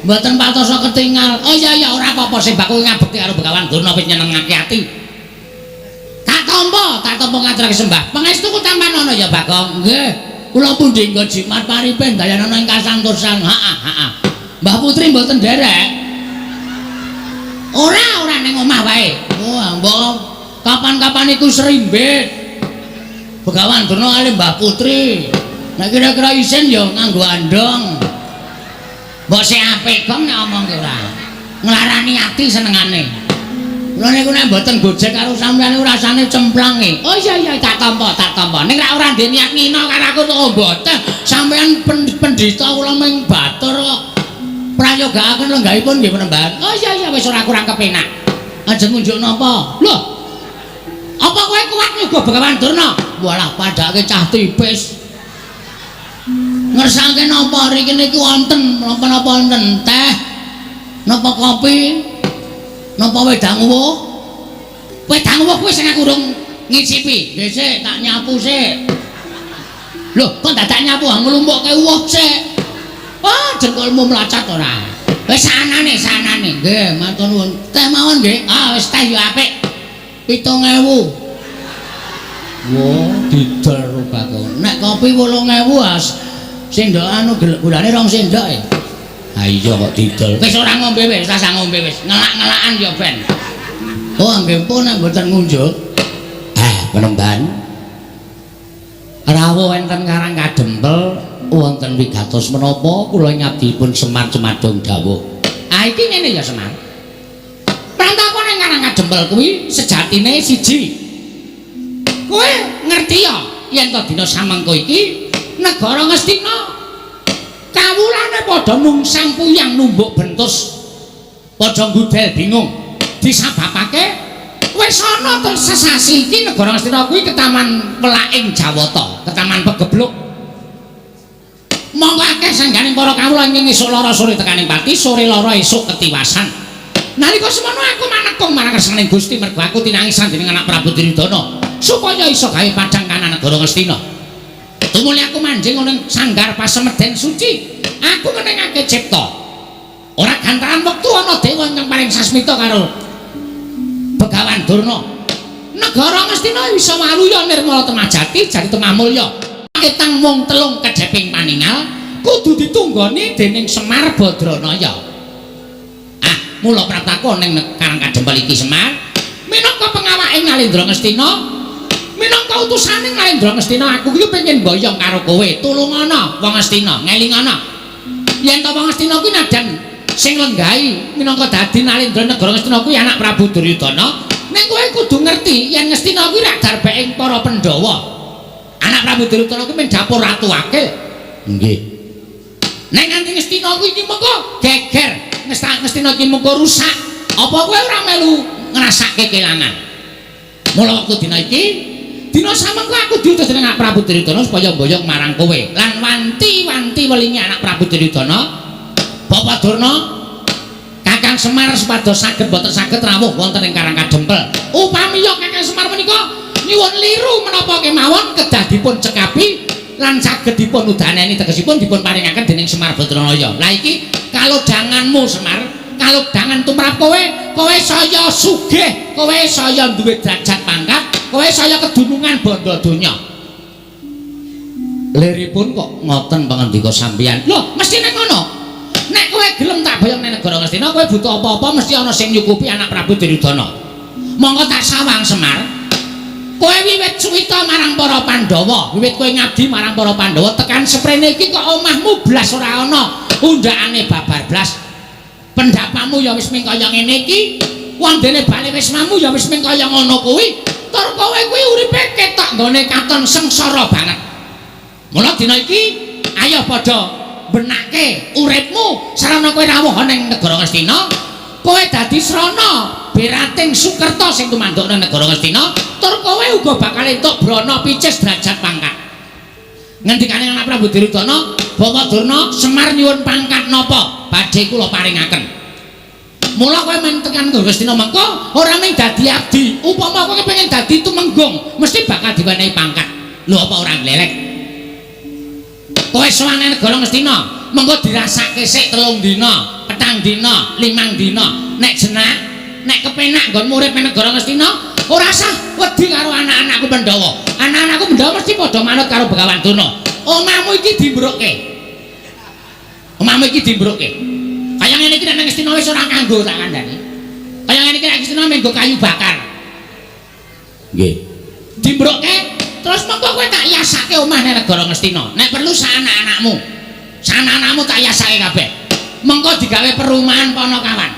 Mboten patosa ketingal. Oh iya iya ora apa-apa sing bakul ngabekti karo Begawan Durna wis nyenengake ati. Tak tampa, tak tampa ngaturake sembah. Pangestuku tampanana ya Bagong. Nggih. Kula pundi nggo jimat paripen dayanana ing kasantosan. Heeh heeh. Mbah Putri mboten nderek. Ora, ora ning omah wae. Wah, mbok kapan-kapan iku serimbit. Begawan Durna kali Mbah Putri. Nek kira-kira isin ya nganggo andong. Mbok sing apik gong nek omong ki ora. Nglarani ati senengane. Kula niku nek mboten gojek karo sampeyan niku rasane cemplang e. Oh iya iya tak tampa, tak tampa. Ning rak ora ndek niat ngina karo aku to mboten. Sampeyan pendhita kula ming batur kok. Prayogaaken lenggahipun nggih Panembahan. Oh iya iya wis ora kurang kepenak. Ajeng ngunjuk napa? Lho. Apa kowe kuat nyuguh Begawan Durna? Walah padake cah tipis. Ngersake napa riki niku wonten napa-napa wonten teh, napa kopi, napa wedang uwuh? Wedang uwuh kuwi sing aku urung ngicipi. Nggih sik, tak nyapu sik. Lho, kok dadak nyapu nglumpukke uwuh sik? Wah, jengkolmu mlacat ora? Wis sanane, sanane. Nggih, matur nuwun. Teh mawon nggih. Ah, wis teh yo apik. 7.000. Wah, didol rupako. Nek kopi 8.000 as sendok anu gulane 2 sendok e. Ha iya kok didol. Wis ora ngombe wis, rasah ngombe wis. Ngelak-ngelakan ya ben. Oh, nggih pun nek mboten ngunjuk. Ah, Panembahan. Rawuh enten Karang Kadempel wonten wigatos menapa kula ngabdipun Semar Cemadong dawuh. Ah iki ngene ya Semar. Prantaka ning Karang Kadempel kuwi sejatine siji. Kowe ngerti ya yen to dina samengko iki negara Ngastina kawulane padha nungsang puyang numbuk bentus, padha ngudel bingung disababake wis ana to sesasi iki negara Ngastina kuwi ketaman welaking Jawata, ketaman pegebluk. Monggo akeh sangganing para kawula ingkang esuk lara sore tekaning pati, sore lara esuk ketiwasan. Nalika semono aku manekung marang kersaning Gusti mergo aku tinangisan dening anak Prabu Duryudana supaya iso gawe padhang kanan negara Ngastina. Tumuli aku manjing ning sanggar pasemeden suci, aku ngenengake cipta. Ora gantaran wektu ana dewa ingkang paring sasmita karo Begawan Durna. Negara Ngastina bisa waluya nirmala temajati jati temah mulya. Ketang mung telung kedheping paningal kudu ditunggoni dening Semar Badranaya. Ah, mula praptaku ning Karang Kadempel iki Semar minangka pengawake Nalendra Ngastina, minangka utusane Nalendra Ngastina, aku iki pengen mboyong karo kowe. Tulungana wong Ngastina, ngelingana. Yen to wong Ngastina kuwi nadyan sing lenggahi minangka dadi Nalendra negara Ngastina kuwi anak Prabu Duryudana, ning kowe kudu ngerti yen Ngastina kuwi rak darbeking para Pandhawa. Anak Prabu Duryudana kuwi mung dapur ratu akil. Nggih. Nek nganti Ngastina kuwi iki mengko geger, Ngastina iki mengko rusak, apa kowe ora melu ngrasake kelangan? Mula wektu dina iki, dina samengko aku diutus dening anak Prabu Duryudana supaya mboyong marang kowe lan wanti-wanti welingi anak Prabu Duryudana, Bapak Durna, Kakang Semar supados saged boten saged rawuh wonten ing Karang Kadempel. Upami ya Kakang Semar menika nyuwun liru menapa kemawon kedah dipun cekapi lan saged dipun udaneni, tegesipun dipun paringaken dening Semar Badranaya. Lah iki kalodhanganmu Semar, kalodhangan tumrap kowe, kowe saya sugih, kowe saya duwe derajat pangkat, kowe saya kedunungan bondo donya. Liripun kok ngoten pangandika sampeyan? Lho, mestine ngono. Nek kowe gelem tak boyong ning negara Ngastina, kowe butuh apa-apa mesti ana sing nyukupi anak Prabu Duryudana. Monggo tak sawang Semar. Kowe wiwit suwita marang para Pandhawa, wiwit kowe ngabdi marang para Pandhawa tekan seprene iki kok omahmu blas ora ana undhakane babar blas. Pendapamu ya wis ming kaya ngene iki, wondene bali wismamu ya wis ming kaya ngono kuwi. Tur kowe kuwi uripe ketok nggone katon sengsara banget. Mula dina iki ayo padha benake uripmu sarana kowe rawuh ning negara Ngastina, kowe dadi srana berating Sukerta sing tumanduk nang negara Ngastina, tur kowe uga bakal entuk brana picis derajat pangkat. Ngendikane anak Prabu Duryudana, Bapak Durna, Semar nyuwun pangkat napa badhe kula paringaken. Mula kowe men tekan Ngastina mengko ora mung dadi abdi, upama kowe kepengin dadi tumenggung mesti bakal diwenehi pangkat. Lho apa ora nglelek? Kowe sowan negara Ngastina, mengko dirasake sik 3 dina, 4 dina, 5 dina. Nek jenak, nek kepenak nggonmu urip ning negara Ngastina, ora sah wedi karo anak-anakku Pandhawa. Anak-anakku Pandhawa mesti padha manut karo Begawan Durna. Omahmu iki dimbrukke. Omahmu iki dimbrukke. Kaya ngene iki nek nang Ngastina wis ora kanggo tak kandhani. Kaya ngene iki nek Ngastina mung nggo kayu bakar. Nggih. Dimbrukke terus mengko kowe tak yasake omah ning negara Ngastina. Nek perlu sak anak-anakmu. Sak anak-anakmu tak yasake kabeh. Mengko digawe perumahan Ponokawan.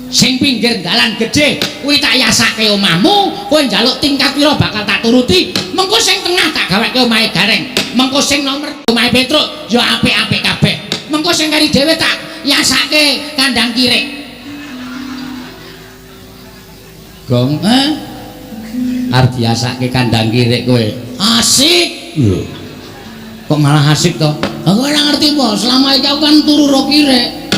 Sing pinggir dalan gedhe kuwi tak yasake omahmu, kowe njaluk tingkat pira bakal tak turuti. Mengko sing tengah tak gaweke omahe Gareng. Mengko sing nomor omahe Petruk ya apik-apik kabeh. Mengko sing kari dhewe tak yasake kandang kirik. Gong, eh? Arep diasake kandang kirik kowe. Asik. Lho. Kok malah asik to? Aku ora ngerti po, selama iki aku kan turu ro kirik.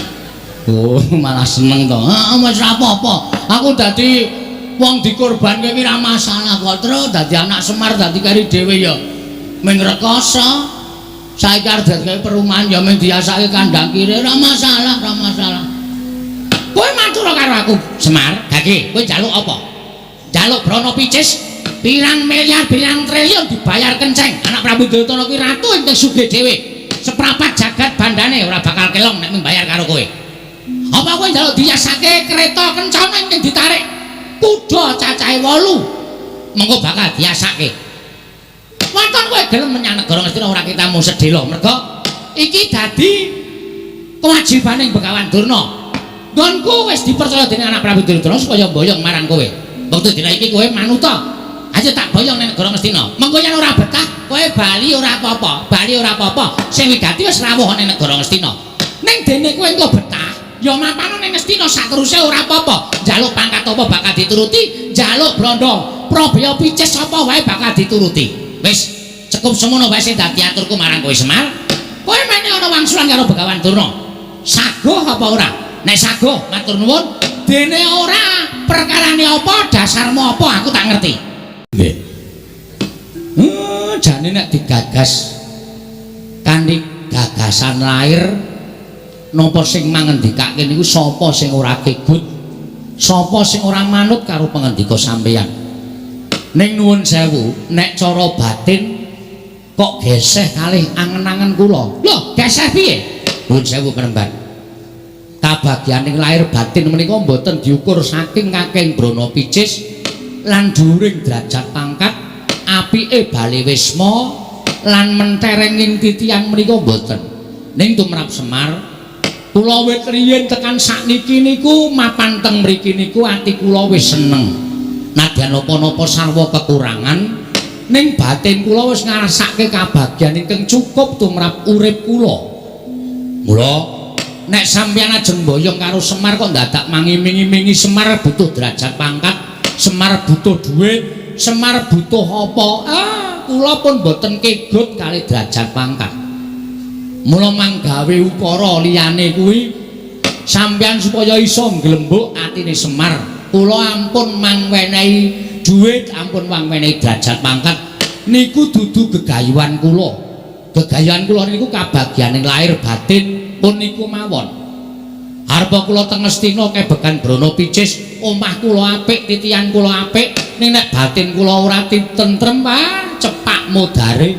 Oh, malah seneng to. Heeh, wis ora apa-apa. Aku dadi wong dikorbanke iki ora masalah kok. Terus dadi anak Semar dadi kari dhewe ya ming rekoso. Saiki arep dadi perumahan ya ming diasake kandang kirik ora masalah, ora masalah. Kowe matur karo aku, Semar, gage, kowe njaluk apa? Njaluk brana picis pirang miliar, pirang triliun dibayar kenceng. Anak Prabu Duryudana kuwi ratu ingkang sugih dhewe. Seprapat jagat bandane ora bakal kelong nek mbayar karo kowe. Apa kowe njaluk diasake kereta kencana ingkang ditarik kuda cacahe 8? Mengko bakal diasake. Waton kowe gelem menyang negara Ngastina ora kitamu sedhela merga iki dadi kewajibaning Begawan Durna. Nggonku wis dipercaya dening anak Prabu Duryudana supaya mboyong marang kowe. Wektu dina iki kowe manuta. Aja tak boyong ning negara Ngastina. Mengko yen ora betah, kowe bali ora apa-apa, bali ora apa-apa. Sing wigati wis rawuh ning negara Ngastina. Ning dene kowe engko betah, ya mapano ning Ngastina sateruse ora apa-apa. Njaluk pangkat apa bakal dituruti, njaluk brandha, probaya picis apa wae bakal dituruti. Wis, cukup semono wae sing dadi aturku marang kowe Semar. Kowe mene ana wangsulan karo Begawan Durna. Saguh apa ora? Nek saguh matur nuwun, dene ora perkarane apa, dasarmu apa aku tak ngerti. Nggih. Jane nek digagas kanthi gagasan lahir napa sing mangendikake niku sapa sing ora kegut, sapa sing ora manut karo pangendika sampeyan. Ning nuwun sewu, nek cara batin kok geseh kalih angen-angen kula. Lho, geseh piye? Nuwun sewu penemban. Kabagyaning lahir batin menika mboten diukur saking kakeng brana picis lan dhuwuring derajat pangkat, apike bale wisma lan menterenging titiang menika mboten. Ning tumrap Semar, kula wit riyin tekan sakniki niku mapan teng mriki niku ati kula wis seneng. Nadyan napa-napa sarwa kekurangan, ning batin kula wis ngrasake kabagyan ingkang cukup tumrap urip kula. Mula nek sampeyan ajeng mboyong karo Semar kok dadak mangiming-imingi Semar butuh derajat pangkat, Semar butuh duit, Semar butuh apa? Ah, kula pun mboten kegut kali derajat pangkat. Mula manggawe ukara liyane kuwi sampeyan supaya iso nglembuk atine Semar. Kula ampun mangwenehi duit, ampun mangwenehi derajat pangkat. Niku dudu gegayuhan kula. Gegayuhan kula niku kabagyaning lahir batin pun niku mawon. Arpa kula teng Ngastina kebekan brana picis, omah kula apik, titian kula apik, ning nek batin kula ora tentrem, ah cepak modare.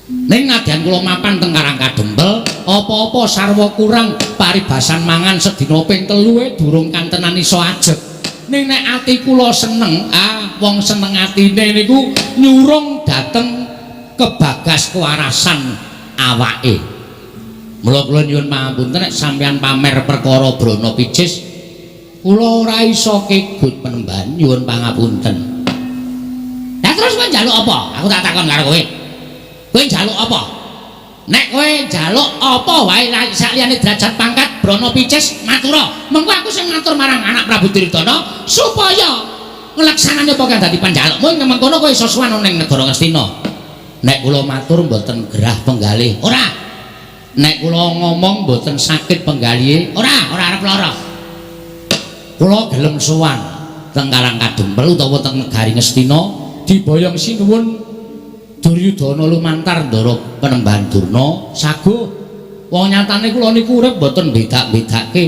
Ning nadyan kula mapan teng Karang Kadempel, apa-apa sarwa kurang, paribasan mangan sedina ping 3 durung kantenan iso ajeg. Ning nek ati kula seneng, ah wong seneng atine niku nyurung dhateng kebagas kewarasan awake. Mula kula nyuwun pangapunten nek sampeyan pamer perkara brana picis, kula ora iso kegut penemban, nyuwun pangapunten. Lah terus kowe njaluk apa? Aku tak takon karo kowe. Kowe njaluk apa? Nek kowe njaluk apa wae sakliyane derajat pangkat brana picis matura. Mengko aku sing matur marang anak Prabu Duryudana supaya nglaksanane apa kang dadi panjalukmu ing mengkono kowe iso sowan ning negara Ngastina. Nek kula matur mboten gerah penggalih. Ora. Nek kula ngomong mboten sakit penggalihe. Ora, ora arep lara. Kula gelem sowan teng Karang Kadempel utawa teng negari Ngastina diboyong sinuwun Duryudana lumantar ndara Penemban Durna saguh. Wong nyatane kula niku urip mboten bedak-bedake.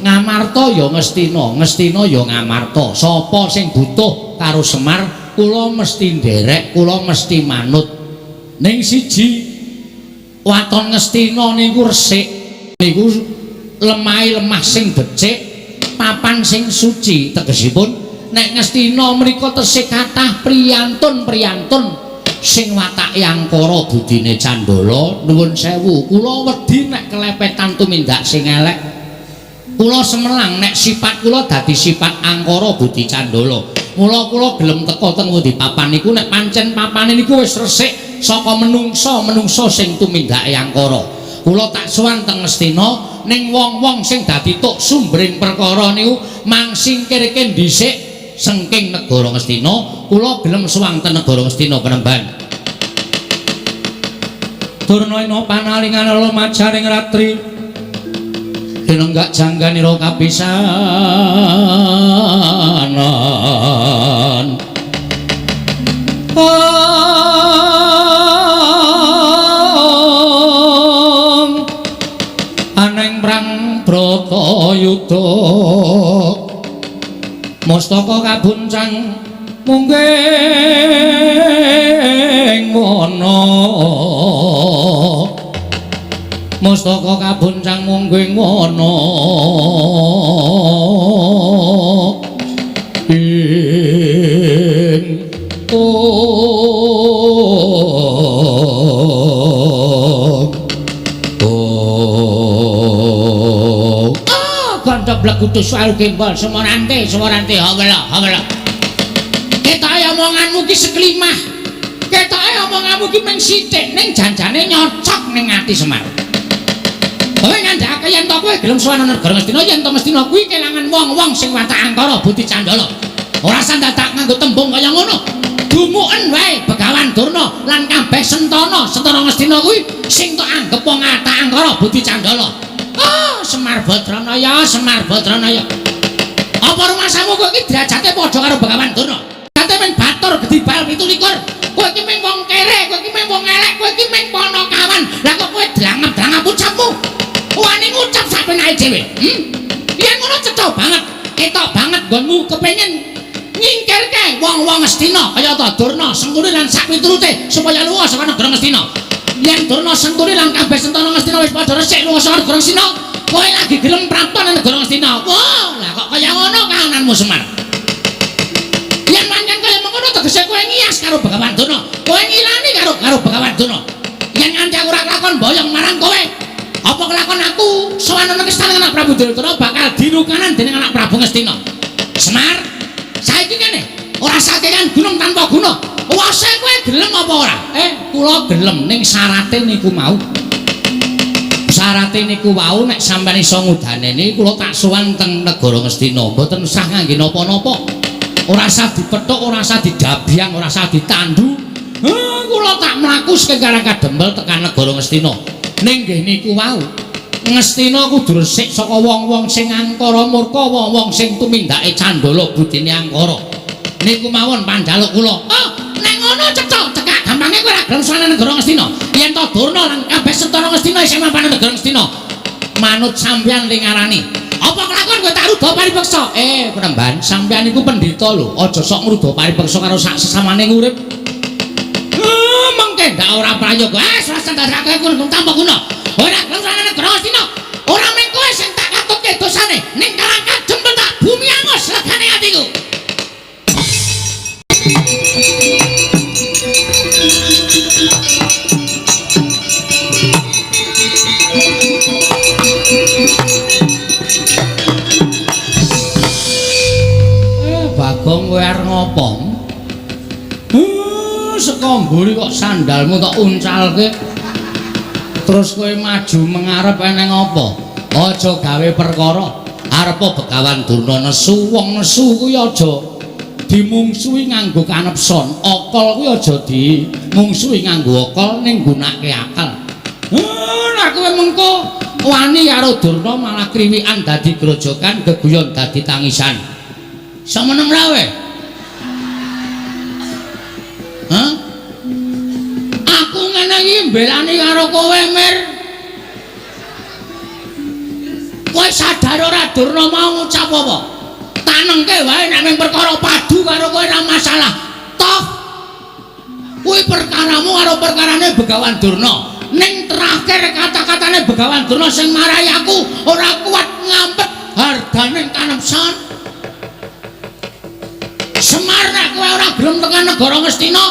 Ngamarta ya Ngastina, Ngastina ya Ngamarta. Sapa sing butuh karo Semar, kula mesti nderek, kula mesti manut. Ning siji waton Ngastina niku resik, niku lemahe lemah sing becik, papan sing suci. Tegesipun nek Ngastina mriku tesih kathah priyantun-priyantun sing watake angkara budine candala. Nuwun sewu, kula wedi nek kelepetan tumindak sing elek. Kula semelang nek sifat kula dadi sifat angkara budi candala. Mula kula gelem teka teng pundi papan niku nek pancen papane niku wis resik saka menungsa-menungsa sing tumindake angkara. Kula tak sowan teng Ngastina ning wong-wong sing dadi tuk sumbering perkara niku mangsingkirke dhisik saking negara Ngastina. Kula gelem sowan teng negara Ngastina penemban. Durna ina panalingan lumajaring ratri dinenggak jangganira kapisanan. Om aneng prang Bratayuda mustaka kabuncang mungging wana mustaka kabuncang mungging wana ing ong kanca blegutus wae gembol semorante semorante hawela hawela. Ketoke omonganmu ki seklimah, ketoke omonganmu ki mung sithik ning janjane nyocok ning ati Semar. Kowe ngandhakake yen to kowe gelem sowan negara Ngastina, yen to Ngastina kuwi kelangan wong-wong sing watak angkara budi candala. Ora sandadak nganggo tembung kaya ngono. Dumuken wae Begawan Durna lan kabeh sentana, sentana Ngastina kuwi sing tok anggep wong watak angkara budi candala. Oh, Semar Badranaya, Semar Badranaya. Apa rumasamu kowe iki derajate padha karo Begawan Durna? Kate men batur gedhi bal 27. Kowe iki mung wong kere, kowe iki mung wong elek, kowe iki mung panakawan. Lah kok kowe dlangap-dlangap ucapmu? Wani ngucap sak penake dhewe. Yen ngono cetha banget, ketok banget nggonmu kepengin nyingkirke wong-wong Ngastina kaya ta Durna, Sengkuni lan sak piturute supaya luwa saka negara Ngastina. Yen Durna, Sengkuni lan kabeh sentana Ngastina wis padha resik luwa saka negara Ngastina, kowe lagi gelem prapta nang negara Ngastina. Wah, lah kok kaya ngono kahananmu Semar? Yen pancen kaya mengkono tegese kowe ngiyas karo Begawan Durna, kowe ngilani karo karo Begawan Durna. Yen nganti aku ora kelakon boyong marang kowe, apa kelakon aku sowan nang istana anak Prabu Duryudana bakal dirukanan dening anak Prabu Ngastina. Semar, saiki kene ora sakekan gunung tanpa guna. Wase kowe gelem apa ora? Kula gelem ning syarate niku mau. Syarate niku wau nek sampeyan iso ngudaneni kula tak sowan teng negara Ngastina. Mboten usah ngangge napa-napa. Ora usah dipethuk, ora usah didabyang, ora usah ditandu. Kula tak mlaku saking Karang Kadempel tekan negara Ngastina. Ning nggih niku wau. Ngastina kudu resik saka wong-wong sing angkara murka, wong-wong sing tumindake candala budine angkara. Niku mawon panjaluk kula. Oh, nek ngono cetha, cekak gampange kowe ora gelem sowan negara Ngastina. Yen to Durna lan kabeh sentana Ngastina isih mapan negara Ngastina. Manut sampeyan ling ngarani. Apa kelakon kowe tak ruda paripeksa? Penemban, sampeyan iku pendhita lho. Aja sok ngruda paripeksa karo sak sesamane urip. Mengke ndak ora prayoga. Wis ndadekake kowe tanpa guna. Ora gelem sowan negara Ngastina. Ora mung kowe sing tak katutke dosane, ning Karang Kadempel tak bumi angus legane atiku. Bagong kowe arep ngopo? Saka mburi kok sandalmu tok uncalke. Terus kowe maju mengarep eneng apa? Aja gawe perkara. Arepa Begawan Durna nesu, wong nesu kuwi aja dimungsuhi nganggo kanepson. Akal kuwi aja dimungsuhi nganggo akal ning gunake akal. Nek kowe mengko wani karo Durna malah kriwikan dadi grojokan, geguyon dadi tangisan. Semeneng ra kowe? Hah? Aku ngene iki mbelani karo kowe, Mir. Kowe sadar ora Durna mau ngucap apa? Tanengke wae nek mung perkara padu karo kowe ora masalah. Toh kuwi perkaramu karo perkarane Begawan Durna. Ning terakhir kata-katane Begawan Durna sing marai aku ora kuat ngampet hargane kanepsan. Semar nek kowe ora gelem tekan negara Ngastina,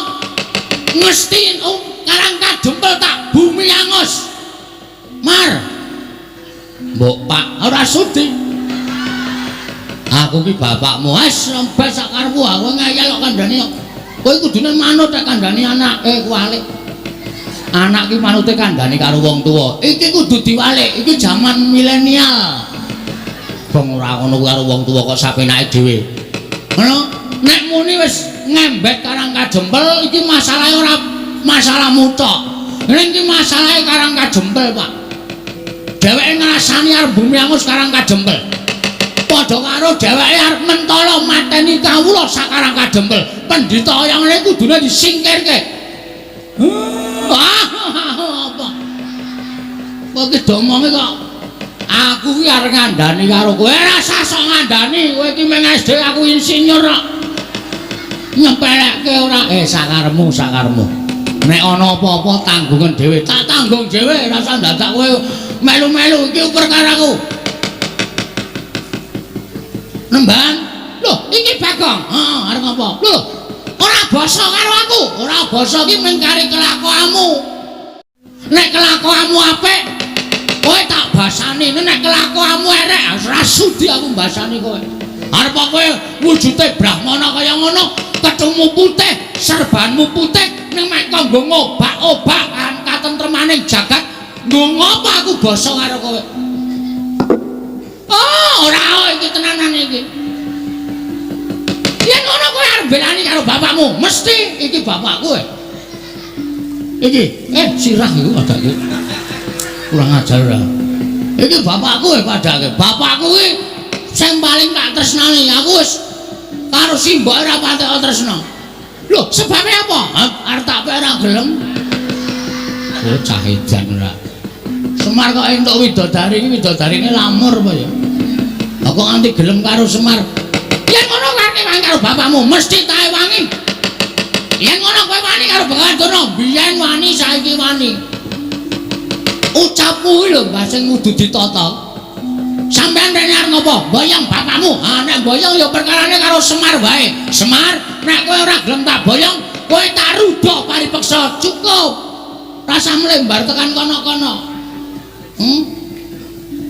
Ngastina Karang Kadempel tak bumi angus. Mar. Mbok Pak ora sudi. Aku ki bapakmu. Wes rembes sak karepmu, aku ngeyel kok kandhani kok. Kowe kudune manut nek kandhani anake kuwalik. Anak ki manute kandhani karo wong tuwa. Iki kudu diwalik, iki jaman milenial. Bong ora ngono karo wong tuwa kok sapenake dhewe. Ngono, nek muni wis ngembet Karang Kajempel iki masalahe ora masalahmu tok. Ning iki masalahe Karang Kajempel, Pak. Dheweke ngrasani arep bumi angus Karang Kajempel. Padha karo dheweke arep mentala mateni kawula sak Karang Kajempel. Pendhita kaya ngene kudune disingkirke. Apa? Kok iki domonge kok aku ki arep ngandani karo kowe. Ora usah sok ngandani, kowe iki mung SD, aku insinyur kok. Nyepelekke ora? Sakarepmu, sakarepmu. Nek ana apa-apa tanggungan dhewe, tak tanggung dhewe, ora usah dadak kowe melu-melu iki perkaraku. Nemban. Lho, iki Bagong. Heeh, arep ngapa? Lho, ora basa karo aku. Ora basa iki mung kari kelakuanmu. Nek kelakuanmu apik, kowe tak basani. Nek kelakuanmu elek, ora sudi aku mbasani kowe. Arep kowe wujude brahmana kaya ngono, kethumu putih, serbanmu putih, ning mek kok nggo ngobak-obak katentremaning jagat, nggo ngopo aku basa karo kowe? Oh, ora iki tenanan iki. Yen ngono kowe arep belani karo bapakmu, mesti iki bapakku. Iki, sirah iku padake. Kurang ajar ora. Iki bapakku padake. Bapakku iki sing paling tak tresnani. Aku wis karo simbok ora patek tresna. Lho, sebabe apa? Arep tak pek ora gelem. Bocah edan ora. Semar kok entuk widodari iki, widodarine lamur apa ya? Lah kok nganti gelem karo Semar? Yen ngono kowe wani karo bapakmu, mesti tak ewangi. Yen ngono kowe wani karo Begawan Durna, biyen wani saiki wani. Ucapmu kuwi lho Mbah sing kudu ditata. Sampeyan rene arep ngopo? Boyong bapakmu. Ha nek boyong ya perkarane karo Semar wae. Semar, nek kowe ora gelem tak boyong, kowe tak rudha paripeksa. Cukup. Rasa mlembar tekan kono-kono.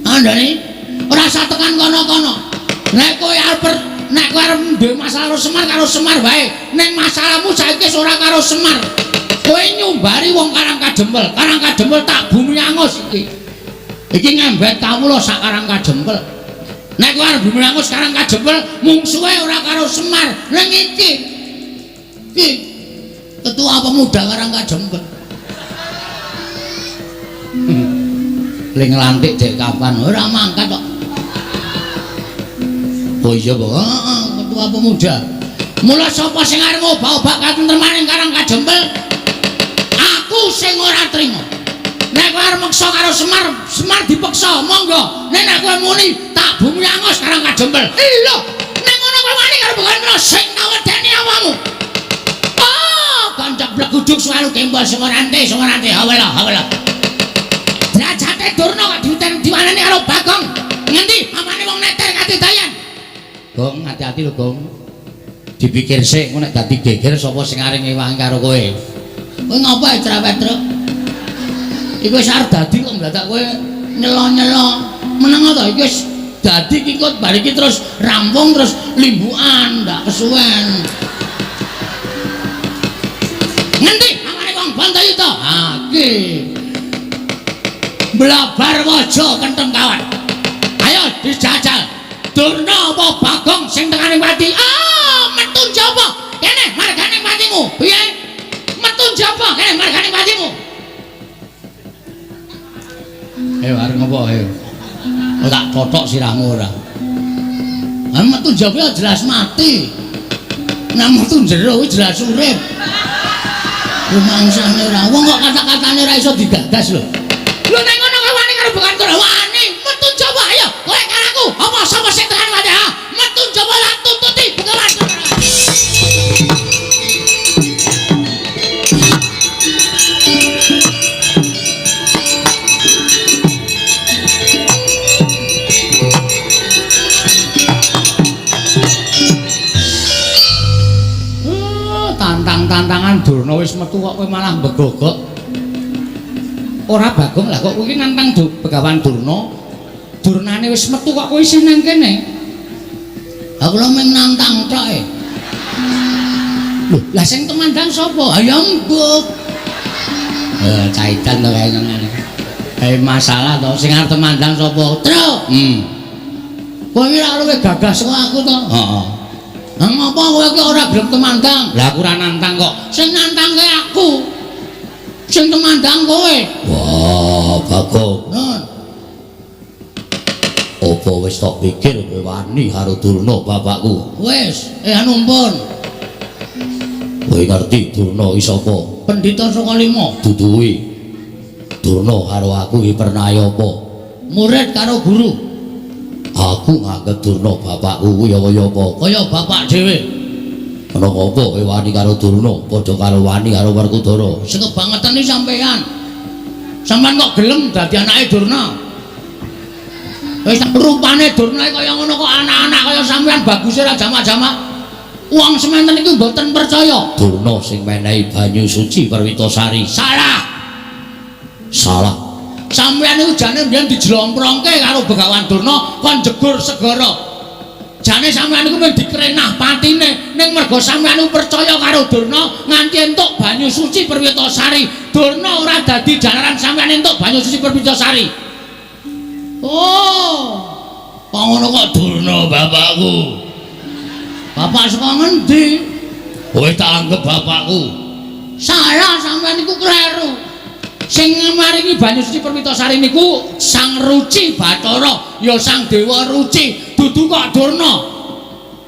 Andani ora usah tekan kono-kono. Nek kowe arep duwe masalah karo Semar wae. Ning masalahmu saiki wis ora karo Semar. Kowe nyumbari wong Karang Kajempel. Karang Kajempel tak bumi angus iki. Iki ngembet kawula sak Karang Kajempel. Nek kowe arep bumi angus Karang Kajempel, mungsuhe ora karo Semar. Ning iki. Iki ketua pemuda Karang Kajempel. Ling lantik dek kapan? Ora mangkat kok. Oh iya, Pak. Heeh, ketua pemuda. Mula sapa sing arep ngobak-obak katentremaning Karang Kajempel? Aku sing ora trima. Nek kowe arep meksa karo Semar, Semar dipeksa, monggo. Nek kowe muni tak bumi angus Karang Kajempel. Lho, nek ngono kowe wani karo Begawan sing nawedeni awakmu. Oh, kancak bleguduk suwaru gembol sing ora ante, hawela, hawela. Derajate Durna kok diuten diwaneni karo Bagong. Ngendi amane wong neter katidayan? Gong, hati-hati lho, Gong. Dipikir sik engko nek dadi geger sapa sing arep ngewangi karo kowe. Kowe ngopo cerewet, Truk? Iku wis arep dadi kok ndadak kowe nyelo-nyelo. Meneng to iki wis dadi iki kok bar iki terus rampung terus limbukan ndak kesuwen. Ngendi amane wong Bantayuda? Ha iki. Blabar waja kentheng kawan. Ayo dijajal. Durna apa Bagong sing tekane pati? Ah, metu njaba. Kene margane patimu. Piye? Metu njaba kene margane patimu. Ayo arep ngopo ayo? Oh, tak totok sirahmu ora. Ah, metu njaba jelas mati. Nek metu jero kuwi jelas urip. Rumangsane ora. Wong kok kata-katane ora iso digagas lho. Lho nek ngono kowe wani karo Begawan Durna? Wani. Metu njaba ayo. Kowe karo aku. Apa sapa sing tekan wae ha? Metu njaba lan tututi Begawan Durna. Tantang-tantangan Durna wis metu kok kowe malah mbegogok. Ora Bagong lah kok kowe iki nantang Begawan Durna. Durnane wis metu kok kowe isih nang kene. Aku lho mung nantang tok e. Lho, lah sing tumandang sapa? Ha ya mbok. Caitan to kae ngene. Masalah to sing arep tumandang sapa? Truk. Kowe iki ora luwih gagah saka aku to? Heeh. Lah ngopo kowe iki ora gelem tumandang? Lah aku ora nantang kok. Sing nantangke aku. Sing tumandang kowe. Wah, Bagong. Nun. Apa wis tok pikir kowe wani karo Durna bapakku? Wis, anu pun. Kowe ngerti Durna iki sapa? Pendhita saka lima. Duduhi. Durna karo aku iki pernah apa? Murid karo guru. Aku nganggep Durna bapakku kuwi ya kaya apa? Kaya bapak dhewe. Ana apa kowe wani karo Durna padha karo wani karo Werkudara? Sing kebangetan iki sampean. Sampean kok gelem dadi anake Durna? Wis rupane Durna kaya ngono kok anak-anak kaya sampean baguse ra jamak-jamak. Wong sementen iki mboten percaya. Durna sing menehi banyu suci Perwitasari. Salah. Salah. Sampeyan niku jane mbiyen dijlomprongke karo Begawan Durna kon jegur segara. Jane sampeyan niku mung dikrenah patine ning mergo sampeyan niku percaya karo Durna nganti entuk banyu suci Perwitasari. Durna ora dadi jalaran sampeyan entuk banyu suci Perwitasari. Oh. Kok ngono kok Durna bapakku. Bapak saka ngendi? Kowe tak anggap bapakku. Salah, sampeyan niku kleru. Sing maringi banyu suci Perwitasari niku Sang Ruci Bathara, ya Sang Dewa Ruci, dudu kok Durna.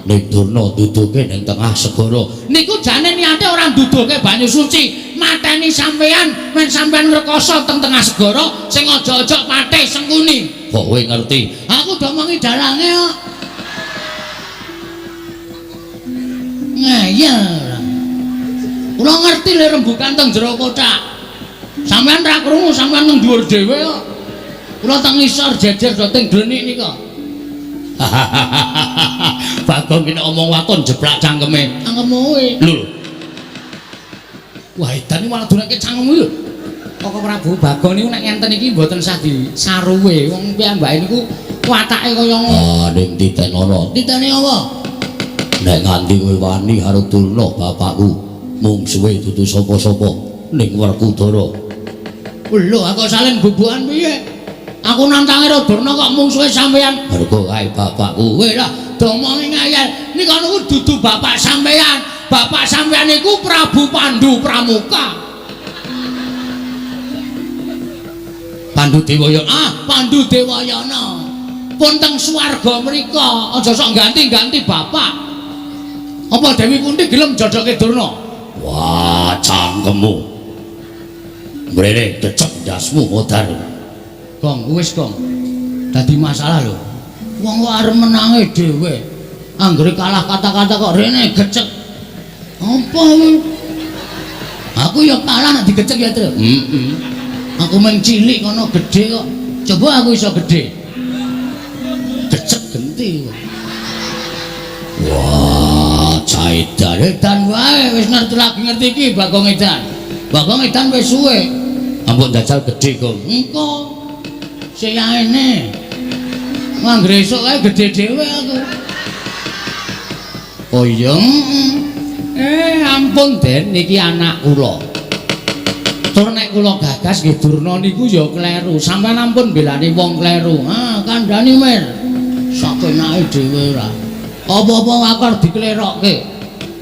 Ning Durna duduke ning tengah segara. Niku jane niate ora nduduhke banyu suci, mateni sampeyan men sampeyan ngrekoso teng tengah segara sing aja-aja patih Sengkuni. Kok kowe ngerti? Aku domongi dalange kok. Ngeyel. Kula ngerti le rembukan teng jero kothak. Sampeyan ra krungu, sampeyan nang dhuwur dhewe kok. Kula teng ngisor jejer do teng glenik nika. Bagong ki nek omong waton jeblak cangkeme. Cangkemmu kowe. Lho. Wah, edan iki malah durake cangkemmu lho. Kok Prabu Bagong niku nek ngenten iki mboten sah disaruwe. Wong piyambake niku watake kaya ngono. Ah, ning titenono. Titene apa? Nek nganti kowe wani karo Durna bapakku, mungsuhe dudu sapa-sapa ning Werkudara. Lho, aku salin bubukan piye? Aku nantangi karo Durna kok mungsuhe sampeyan. Mergo kae bapakku. Kowe lah domongi ngayal. Nika niku dudu bapak sampeyan. Bapak sampeyan niku Prabu Pandu Pramuka. Pandu Dewayana. Ah, Pandu Dewayana. Pun teng swarga mriko, aja sok ganti-ganti bapak. Apa Dewi Kunti gelem jodohke Durna? Wah, cangkemmu. Mrene decek ndasmu modar. Gong, wis gong. Dadi masalah lho. Wong kok arep menange dhewe. Anggere kalah kata-kata kok rene gecek. Apa kuwi? Aku ya kalah nek digecek ya, Tru. Heeh. Aku mung cilik kono gedhe kok. Coba aku iso gedhe. Gecek genti. Wah, caidan. Edan wae wis ngerti lagi ngerti iki Bagong Edan. Bagong Edan wis suwe. Ampun jajal gedhe, Gong. Engko siyaene. Anggere esuk kae gedhe dhewe aku. Oh iya. Ampun Den, niki anak kula. Tur nek kula gagas nggih Durna niku ya kleru. Sampeyan ampun belani wong kleru. Ah, kandhani Mir. Sakenake dhewe ora. Apa-apa aku arep diklerokke.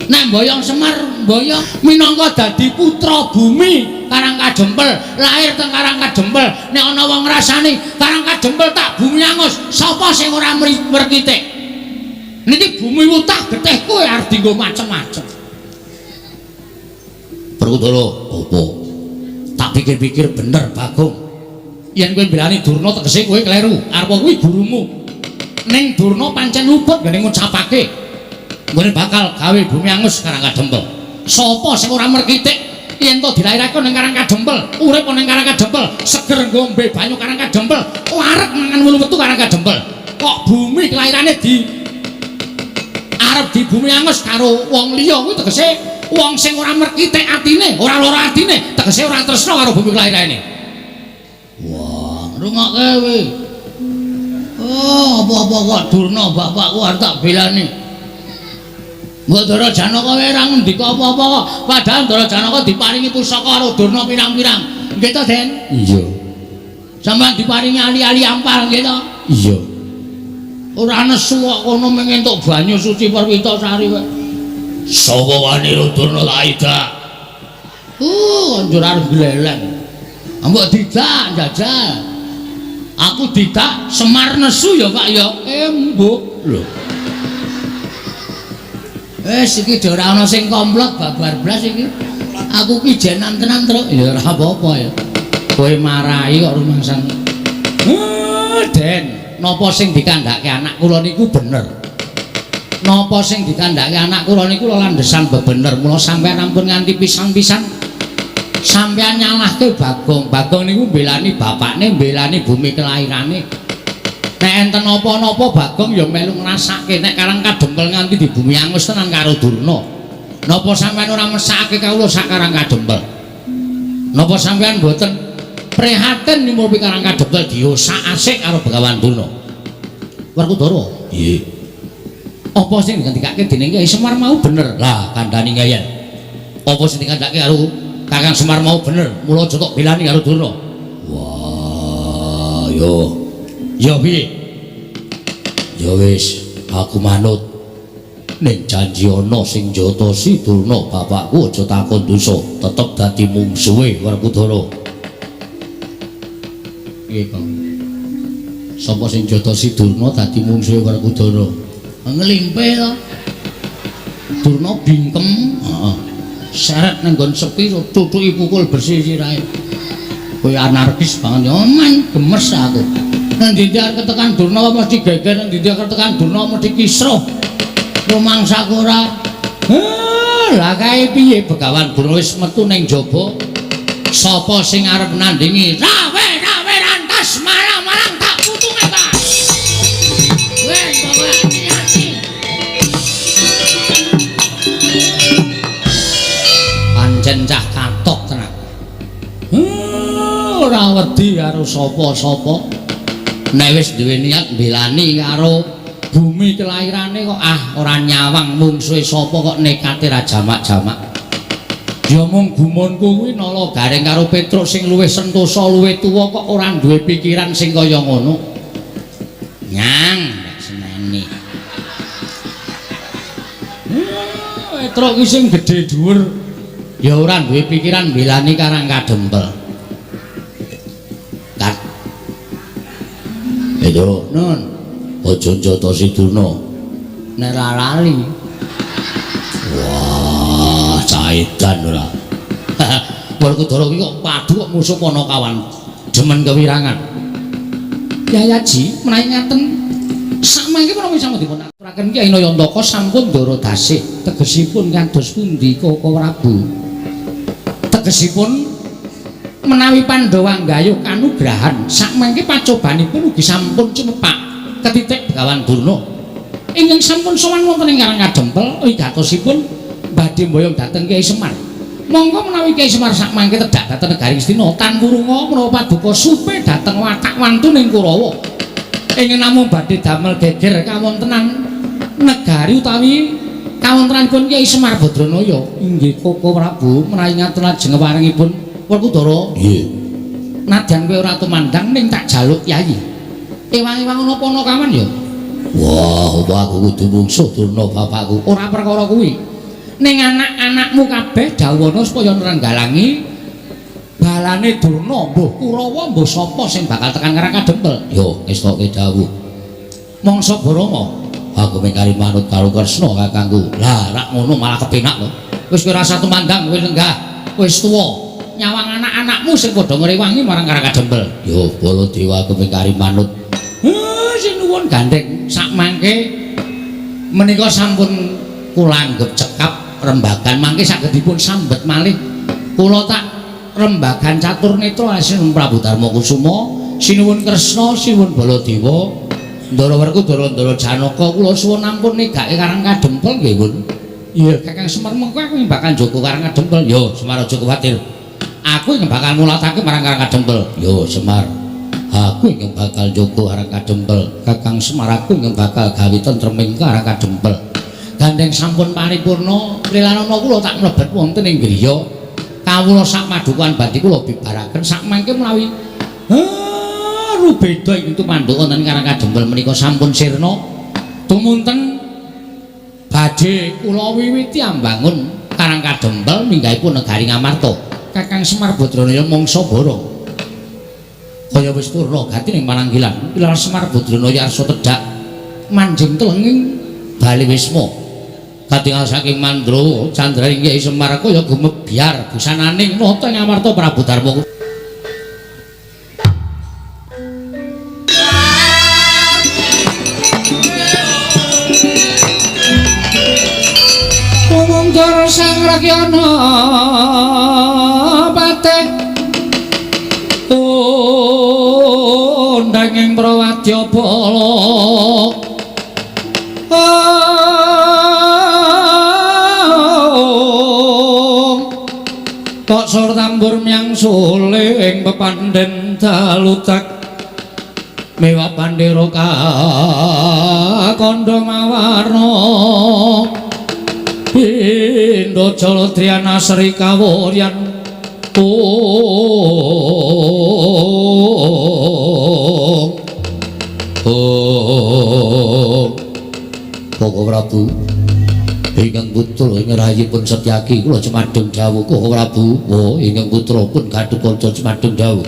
Nek mboyong Semar mboyong minangka dadi putra bumi Karang Kadempel, lahir teng Karang Kadempel. Nek ana wong ngrasani Karang Kadempel tak bumi angus, sapa sing ora merkitik? Niki bumi wutah getih kowe arep dienggo macem-macem. Werkudara, apa? Tak pikir-pikir bener Bagong. Yen kowe mbelani Durna tegese kowe kleru. Arep kuwi gurumu. Ning Durna pancen luput gene ngucapake nggone bakal gawe bumi angus Karang Kadempel. Sapa sing ora merkitik yen to dilairake ning Karang Kadempel, urip ning Karang Kadempel, seger ngombe banyu Karang Kadempel, wareg mangan wulu metu Karang Kadempel. Kok bumi kelairane di arep di bumi angus karo wong liya kuwi tegese wong sing ora merkitik atine, ora lara atine, tegese ora tresna karo bumi kelairane. Wah, ngrungokke kowe. Oh, apa-apa kok Durna bapakku arep tak belani. Mbok Ndara Janaka wae ora ngendika apa-apa kok. Padahal Ndara Janaka diparingi pusaka karo Durna pirang-pirang. Nggih to, Den? Iya. Sampeyan diparingi ali-ali ampal nggih to? Iya. Ora nesu kok kono mung entuk banyu suci Perwitasari wae. Sapa wani Durna tak idak? Njur arep gleleng. Mbok didak njajal. Aku didak Semar nesu ya, Pak ya. Mbok. Lho. Wis iki ora ana sing komplot babar blas iki. Aku ki jenan tenan, Truk. Ya ora apa-apa ya. Kowe marahi kok rumangsan. Den, napa sing dikandhake anak kula niku bener? Napa sing dikandhake anak kula niku landhesan bebener. Mula sampeyan ampun nganti pisan-pisan sampeyan nyalahke Bagong. Bagong niku mbelani bapakne, mbelani bumi kelahirane. Nek enten napa-napa Bagong ya melu ngrasake nek Karang Kadempel nganti di bumi angus tenan karo Durna. Napa sampeyan ora mesakake kawula sak Karang Kadempel? Napa sampeyan mboten prihatin nyumurupi Karang Kadempel diosak asik karo Begawan Durna? Werkudara. Nggih. Apa sing dikandhakake dening Kyai Semar mau bener? Lah kandhani ngeyel. Apa sing dikandhakake karo Kakang Semar mau bener? Mula aja tok belani karo Durna. Wah, yo. Ya piye? Ya wis, aku manut. Ning janji ana sing njotosi Durna bapakku aja takon dosa, tetep dadi mungsuhe Werkudara. Piye, Kang? Sapa sing njotosi Durna dadi mungsuhe Werkudara? Nglimpe to. Durna bingkem, heeh. Seret nang nggon sepi tutuki pukul bersih sirahe. Kowe anarkis banget ya, man, gemes aku. Nang ndi arep ketekan Durna mesti geger, nang ndi arep ketekan Durna mesti kisruh. Rumangsaku ora. Lah kae piye Begawan Durna wis metu ning jaba. Sapa sing arep nandingi? Rawe-rawe rantas malang-malang tak putunge, Pak. Wes pokoke hati-hati. Pancen cah katok tenan. Ora wedi karo sapa-sapa. Nek wis duwe niat mbelani karo bumi kelahirane kok ah ora nyawang mungsuhe sapa kok nekate ra jamak-jamak. Ya mung gumunku kuwi nala garing karo Petruk sing luwih sentosa luwih tuwa kok ora duwe pikiran sing kaya ngono. Nyang tak seneni. Petruk ki sing gedhe dhuwur ya ora duwe pikiran mbelani Karang Kadempel. Kat. Edo, Nun, aja njotosi Durna. Nek ora lali. Wah, caidan ora. Werkudara ki kok padu kok musuh Panakawan. Demen kewirangan. Yayaji menawi ngaten samangke menawi sampun dipun aturaken Kyai Nayantaka sampun ndara dasih tegesipun kados pundi Koko Prabu. Tegesipun menawi Pandhawa nggayuh kanugrahan sakmangke pacobanipun ugi sampun cumepak ketitik Begawan Durna. Ingkang sampun sowan wonten ing Karang Kadempel wigatosipun badhe mboyong dhateng Kyai Semar. Monggo menawi Kyai Semar sakmangke tedhak dhateng negari Ngastina tan wurunga menawa paduka supe dhateng watak wantuning Kurawa. Ingkang namung badhe damel geger kawontenan negari utawi kawontenanipun Kyai Semar Badranaya. Inggih Koko Prabu menawi ngaten lajeng waringipun Werkudara. Nggih. Nadyan kowe ora tumandang ning tak jaluk yayi. Ewang-ewang ana Panakawan ya. Wah, apa aku kudu mungsuh Durna bapakku? Ora perkara kuwi. Ning anak-anakmu kabeh dawuhana supaya nrenggalangi balane Durna, mbuh Kurawa mbuh sapa sing bakal tekan Karang Kadempel. Yo, ngestoke dawuh. Mangsa Barama, aku mengkari manut karo Kresna kakangku. Lah, rak ngono malah kepenak lho. Wis kowe ora tumandang, kowe lenggah, wis tuwa. Nyawang anak-anakmu sing padha ngrewangi marang Karang Kadempel. Yo, Baladewa aku mengkari manut. Sinuwun gandeng sakmangke menika sampun kula anggep cekap rembagan mangke saged dipun sambet malih. Kula tak rembagan catur netra sinuwun Prabu Darma Kusuma, sinuwun Kresna, sinuwun Baladewa, Ndara Werkudara, Ndara Janaka kula suwun ampun negake Karang Kadempel nggih, Bun. Iya, Kakang Semar mengko aku bakal njaga Karang Kadempel. Yo, Semar aja kuwatir. Aku ing bakal ngulatake marang Karang Kadempel. Yo, Semar. Aku ingkang bakal njaga Karang Kadempel. Kakang Semar aku ingkang bakal gawe tentreming Karang Kadempel. Gandeng sampun paripurna, lilanana kula tak mlebet wonten ing griya. Kawula sak madukan badhe kula bibaraken sak mangke menawi rubeda ing tumanduk wonten Karang Kadempel menika sampun sirna. Tumunten badhe kula wiwiti ambangun Karang Kadempel minggahipun negari Ngamarta. Kakang Semar Badranaya mangsa bara. Kaya wis purna gati ning pananggilan. Wilar Semar Badranaya arsa tedhak manjing telenging bali wisma. Katingal saking Mandra candraning Kyai Semar kaya gumebyar busananing nata ing Amarta Prabu Darma. Wong Sang Rakyana patih undang ing prawadya bala. Kok sur tambur myang suling pepandhen dalutak mewah pandera kandha mawarna pindha jaladriyana sri kawuryan. Oh, Koko Prabu ingkang putra ing rahayipun Setyaki kula cemadheng dawuh. Koko Prabu, oh ingkang putra pun Gatotkaca cemadheng dawuh.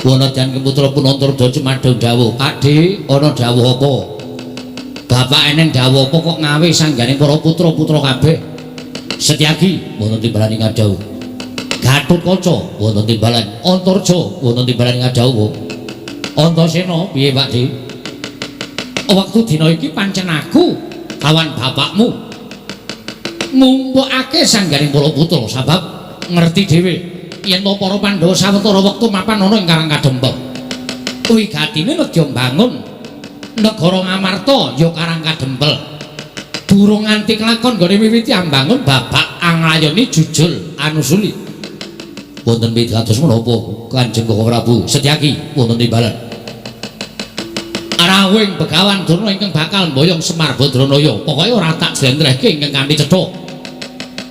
Wonten putra pun Antarja cemadheng dawuh. Pakdhe, ana dawuh apa? Bapak eneng dawuh apa kok ngawe sanggane para putra-putra kabeh? Setyaki wonten timbalan ing dawuh. Gatotkaca wonten timbalan, Antarja wonten timbalan ing dawuh. Antasena piye Pakdhe? Wektu dina iki pancen aku kawan bapakmu ngumpulake sangganing para putra sabab ngerti dhewe yen to para Pandhawa sawetara wektu mapan ana ing Karang Kadempel. Wigatine nedya mbangun negara Ngamarta ya Karang Kadempel. Durung nganti kelakon nggone wiwiti ambangun babak anglayoni jujul anusuli. Wonten pitados menapa Kanjeng Koko Prabu Setyaki wonten timbalan. Rawuhing Begawan Durna ingkang bakal mboyong Semar Badranaya. Pokoke ora tak jlentrehke ingkang kanthi cetha.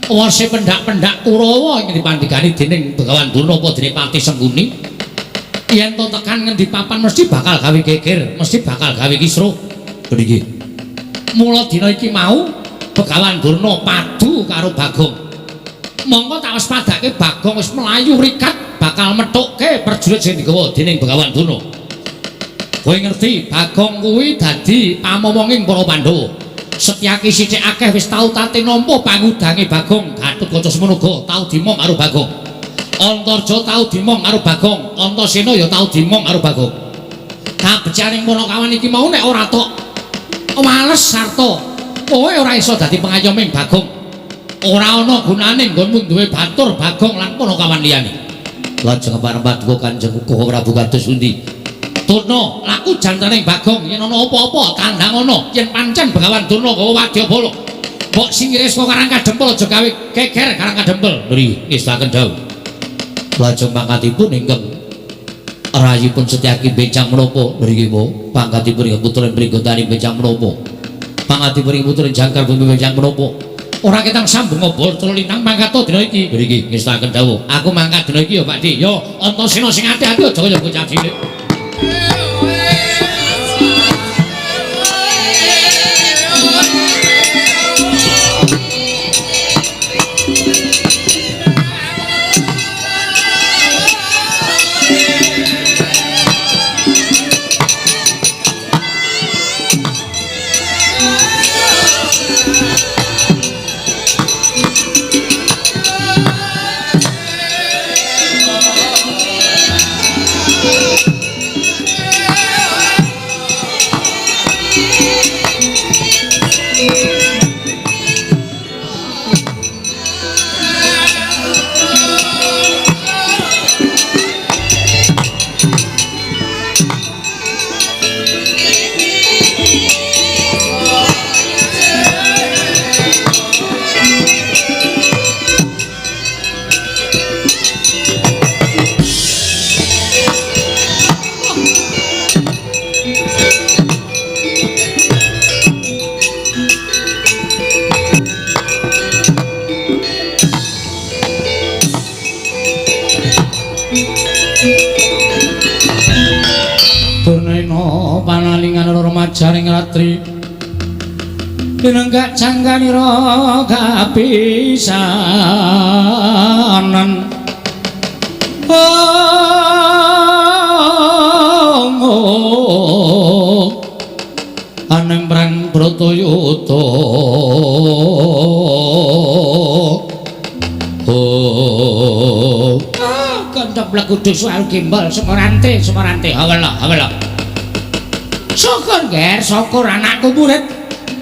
Wase pendak-pendak Kurawa ingkang dipandhegani dening Begawan Durna apa dene Pati Sengkuni. Yen to tekan ngendi papan mesti bakal gawe geger, mesti bakal gawe kisruh. Mriki. Mula dina iki mau Begawan Durna padu karo Bagong. Mongko tak waspadake Bagong wis mlayu rikat bakal methukke prajurit sing digawa dening Begawan Durna. Kowe ngerti Bagong kuwi dadi pamomonging para Pandhawa. Setyaki sithik akeh wis tau tate nampa pangudange Bagong. Gatotkaca semono uga tau dimong karo Bagong. Antarja tau dimong karo Bagong, Antasena ya tau dimong karo Bagong. Kabecikaning Panakawan iki mau nek ora tok wales sarta kowe ora iso dadi pengayoming Bagong. Ora ana gunane nggonmu duwe batur Bagong lan Panakawan liyane. Lajeng pareng paduka Kanjeng Koko Prabu kados pundi? Durna, laku jantaning Bagong yen ana apa-apa tandang ana yen pancen Begawan Durna gawa wadyabala. Mbok singkire saka Karang Kadempel aja gawe geger Karang Kadempel. Nggih, ngestaken dawuh. Lajeng pangkatipun ingkang rayipun Setyaki bencang menapa? Mriki po, pangkatipun ingkang putra Pringgondani bencang menapa? Pangkatipun ingkang putra Jangkar Bumi bencang menapa? Ora ketang sambung obor lintang mangkat dina iki. Mriki ngestaken dawuh. Aku mangkat dina iki ya Pakdhe. Ya Antasena sing ati-ati aja kaya bocah cilik. Durnaina panalingan remajaning ratri tinenggak jangganira kapisanan. Oh, aneng prang Bratayuda. Oh, kandhap legudu suwal gimbal semorante semorante. Hawala hawala. Syukur ger, syukur anakku murid,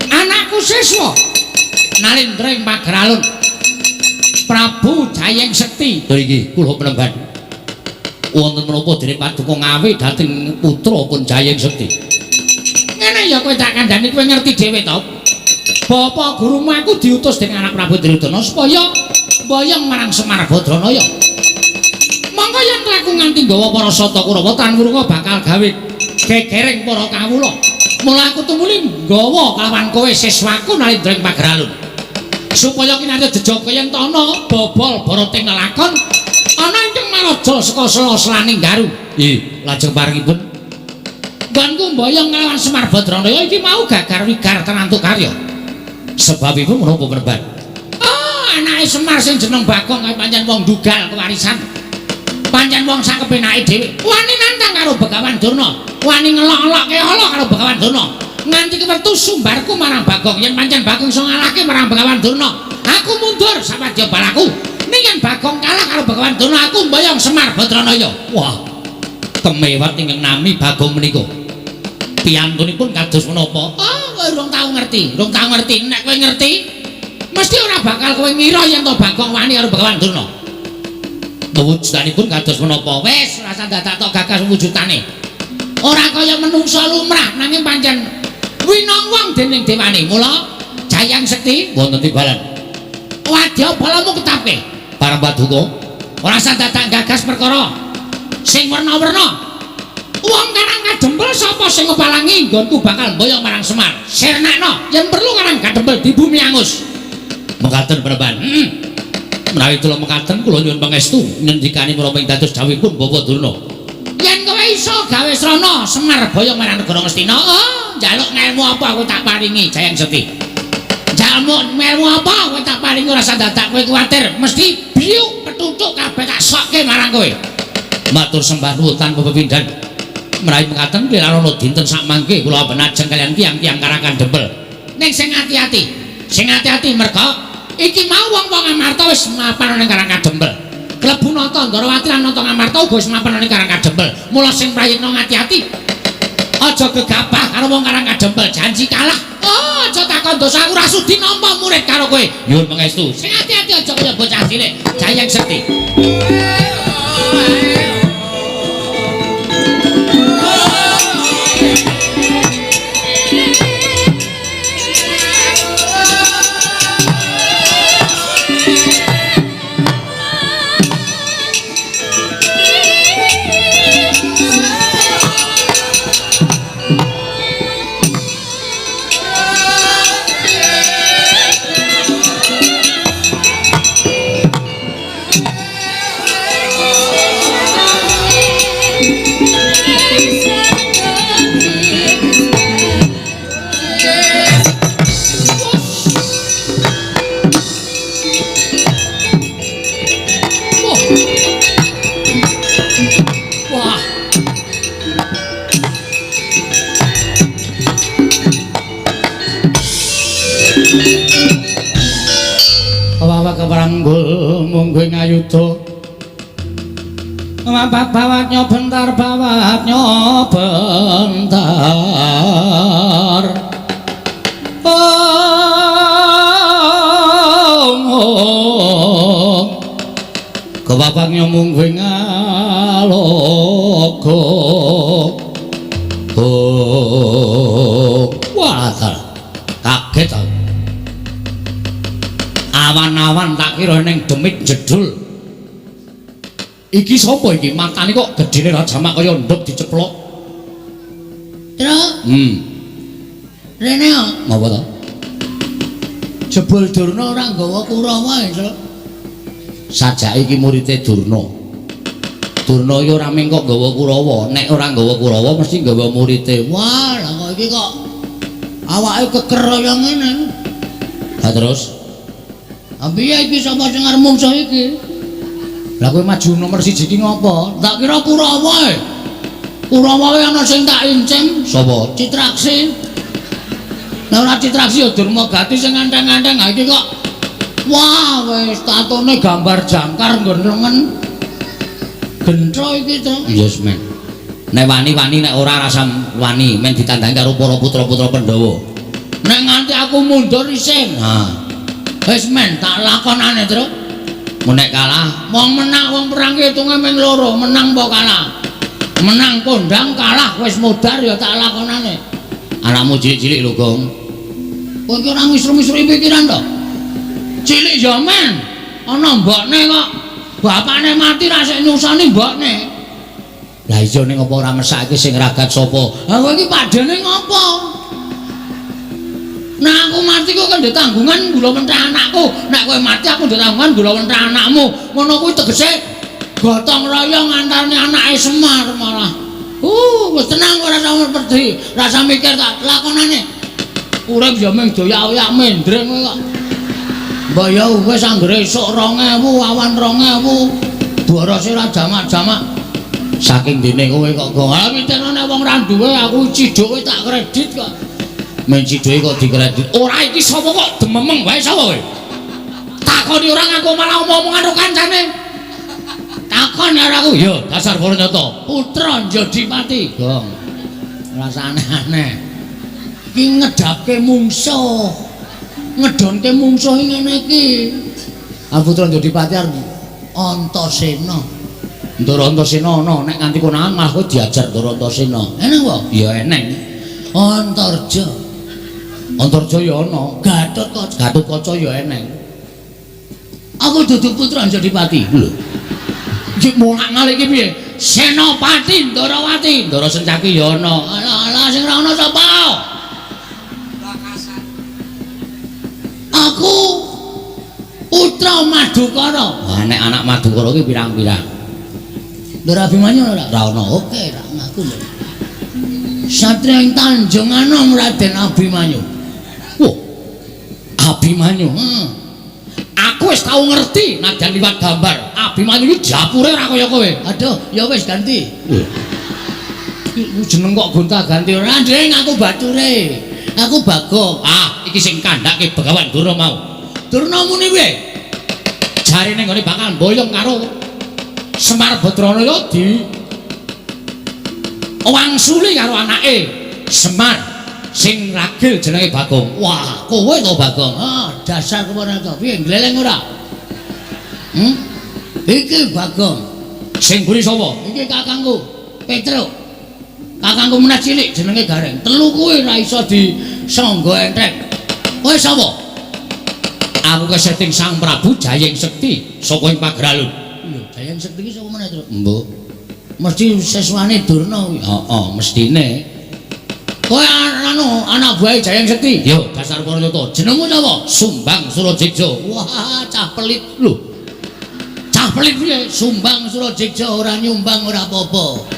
anakku siswa Nalindra ing Pageralun Prabu Jayeng Sekti. Lho iki kula penemban wonten menapa dene paduka ngawe dhateng putra pun Jayeng Sekti. Ngene ya kowe tak kandhani, kowe ngerti dhewe to. Bapak gurumu aku diutus dening anak Prabu Duryudana supaya mboyong marang Semar Badranaya. Monggo yen laku nganti nggawa para sata Kurawa tan wurunga bakal gawe gegering para kawula. Mula aku tumuli nggawa kalawan kowe siswaku Nalindra ing Pageralun. Supaya kinarya jejaka yen ana bobol barating lelakon ana ingkang maraja saka sela-selaning garu. Nggih, lajeng paringipun nggonku mboyong kalawan Semar Badranaya iki mau gagar wigar tenantu karya. Sebabipun menapa penemban? Oh, anake Semar sing jeneng Bagong kae pancen wong dugal kewarisan. Pancen wong sak kepenake dhewe. Wani nantang karo Begawan Durna, wani ngelok-elokke ala karo Begawan Durna. Nganti kewertu sumbarku marang Bagong, yen pancen Bagong iso ngalahke marang Begawan Durna, aku mundur sapadya balaku. Ning yen Bagong kalah karo Begawan Durna, aku mboyong Semar Badranaya. Wah, kemewat ingkang nami Bagong menika. Piyantunipun kados menapa? Oh, kowe urung tau ngerti, urung tau ngerti. Nek kowe ngerti, mesti ora bakal kowe ngira yen to Bagong wani karo Begawan Durna. Wujudanipun kados menapa? Wis, rasa dadak tok gagas wujudane. Ora kaya menungsa lumrah, nanging pancen winong wong dening dewane. Mula Jayang Sekti wonten timbalan. Wadya balamu ketapke parang paduka. Ora usah dadak gagas perkara sing werna-werna. Wong Karang Kadempel sapa sing ngepalangi nggonku bakal mboyong marang Semar. Sirnakno yen perlu Karang Kadempel di bumi angus. Mekaten penemban. Menawi kula mekaten kula nyuwun pangestu ngendikani menapa ing dados dawuhipun Bapak Durna. Yen kowe iso gawe srana Semar boyong marang negara Ngastina, oh, njaluk ngelmu apa aku tak paringi Jayang Sekti. Njaluk ngelmu apa kowe tak paringi, ora usah dadak kowe kuwatir, mesti biuk petutuk kabeh tak sokke marang kowe. Matur sembah nuwun tanpa pepindhan. Menawi mekaten klilarana dinten sakmangke kula benajeng kaliyan tiyang-tiyang Karang Kadempel. Ning sing ati-ati, sing ati-ati merga iki mau wong-wong Amarta wis mapan ning Karang Kadempel. Klebu nata Ndorowati lan nata Ngamarta uga wis mapan ning Karang Kadempel. Mula sing prayitna ngati-ati. Aja gegabah karo wong Karang Kadempel, janji kalah. Oh, aja takon dosa aku ora sudi nampa murid karo kowe. Nyuwun pangestu. Sing ati-ati aja kaya bocah cilik. Jayeng Sekti. Keparanggul mungguh ngayuda mapak bawatnya bentar bawatnya bentar. Oh, kebapaknya mungguh ngalogo. Oh, wah, kaget aku. Awan-awan tak kira ning demit jedul. Iki sapa iki? Matane kok gedene ra jamak kaya nduk diceplok. Truk. Rene kok. Ngapa to? Jebul Durna ora nggawa Kurawa, Truk. Sajake iki murite Durna. Durna iki ora mung kok nggawa Kurawa, nek ora nggawa Kurawa mesti nggawa murite. Wah, lah kok iki kok awake keker kaya ngene. Lah terus, ah piye iki sapa sing arep mungsuh iki? Lah kowe maju nomor 1 iki ngopo? Tak kira Kurawa e. Kurawa ana sing tak inceng. Sapa? Citraksi. Lah ora Citraksi ya Durmagati sing anteng-anteng. Ha iki kok wah wis tatone gambar jangkar nggon lengen. Gentro iki to. Iya, men. Nek wani-wani nek ora rasa wani men ditandangi karo para putra-putra Pandhawa. Nek nganti aku mundur isin. Ha. Wis men tak lakonane, Truk. Mun nek kalah, wong menang wong perang ki hitunge ming loro, menang apa kalah. Menang kondang, kalah wis modar ya tak lakonane. Anakmu cilik-cilik lho, Gong. Kowe iki ora ngisru-ngisru pikiran to? Cilik ya men. Ana mbokne kok. Bapakne mati ra sik nyusani mbokne. Lah iya ning apa ora mesake sing ragat sapa? Lah kowe iki padhene ngopo? Nah aku mati kok kan ndek tanggungan gula mentah anakku. Nek kowe mati aku ndek tanggungan gula mentah anakmu. Ngono kuwi tegese gotong royong antarane anake Semar malah. Wis tenang ora usah pedhi, rasa mikir tak lakonane. Urip ya mung doyak-oyak mendreng kowe kok. Mbok ya wis anggere esuk 2000 awan 2000. Borose ora jamak-jamak. Saking dene kowe kok Gong. Ah mikirane wong ra duwe aku ciduke tak kredit kok. Men ciduke kok dikredit. Ora iki sapa kok dememeng wae sapa kowe? Takoni ora ngaku malah omong-omongan karo kancane. Takon karo aku. Ya dasar para nyata. Putra Njodipati. Gong. Rasa aneh-aneh. Iki ngedapke mungsuh. Ngedonke mungsuh ngene iki. Ah Putra Njodipati arep Antasena. Ndara Antasena ana nek nganti konangan malah kowe diajar Ndara Antasena. Eneng apa? Ya eneng. Antarja. Antarja ya ana. Gatotkaca. Gatotkaca ya eneng. Aku dudu Putra Njodipati. Lho. Iki mulak-malik iki piye? Senopati Ndarawati. Ndara Sencaki ya ana. Alah alah sing ora ana sapa? Aku putra Madukara. Wah nek anak Madukara iki pirang-pirang. Ndara Abimanyu ora? Ora ana. Oke, ra ngaku lho. Satria ing Tanjung Anom Raden Abimanyu. Wah. Abimanyu. Heeh. Aku wis tau ngerti nadyan liwat gambar. Abimanyu iki dapure ora kaya kowe. Aduh, ya wis ganti. Iki jeneng kok gonta-ganti ora, Ndring, aku bature. Aku Bagong. Ah, iki sing kandhake Begawan Durna mau. Durna muni piye? Jarene nggone bakal mboyong karo Semar Badranaya di wangsuli karo anake Semar sing ragil jenenge Bagong. Wah, kowe to Bagong? Ah, dasar kepana to. Piye gleleng ora? Iki Bagong. Sing mburi sapa? Iki kakangku, Petruk. Kakangku meneh cilik jenenge Gareng. Telu kuwi ora iso disangga enteng. Kowe sapa? Aku keseting Sang Prabu Jayeng Sekti saka ing Pageralun. Lho, Jayeng Sekti iki sapa meneh, Truk? Mbok. Mesti siswane Durna kuwi. Heeh, mestine. Kowe anu anak buahe Jayeng Sekti? Yo, dasar para nyata. Jenengmu sapa? Sumbang Surajeksa. Wah, cah pelit. Lho. Cah pelit piye? Sumbang Surajeksa ora nyumbang ora apa-apa.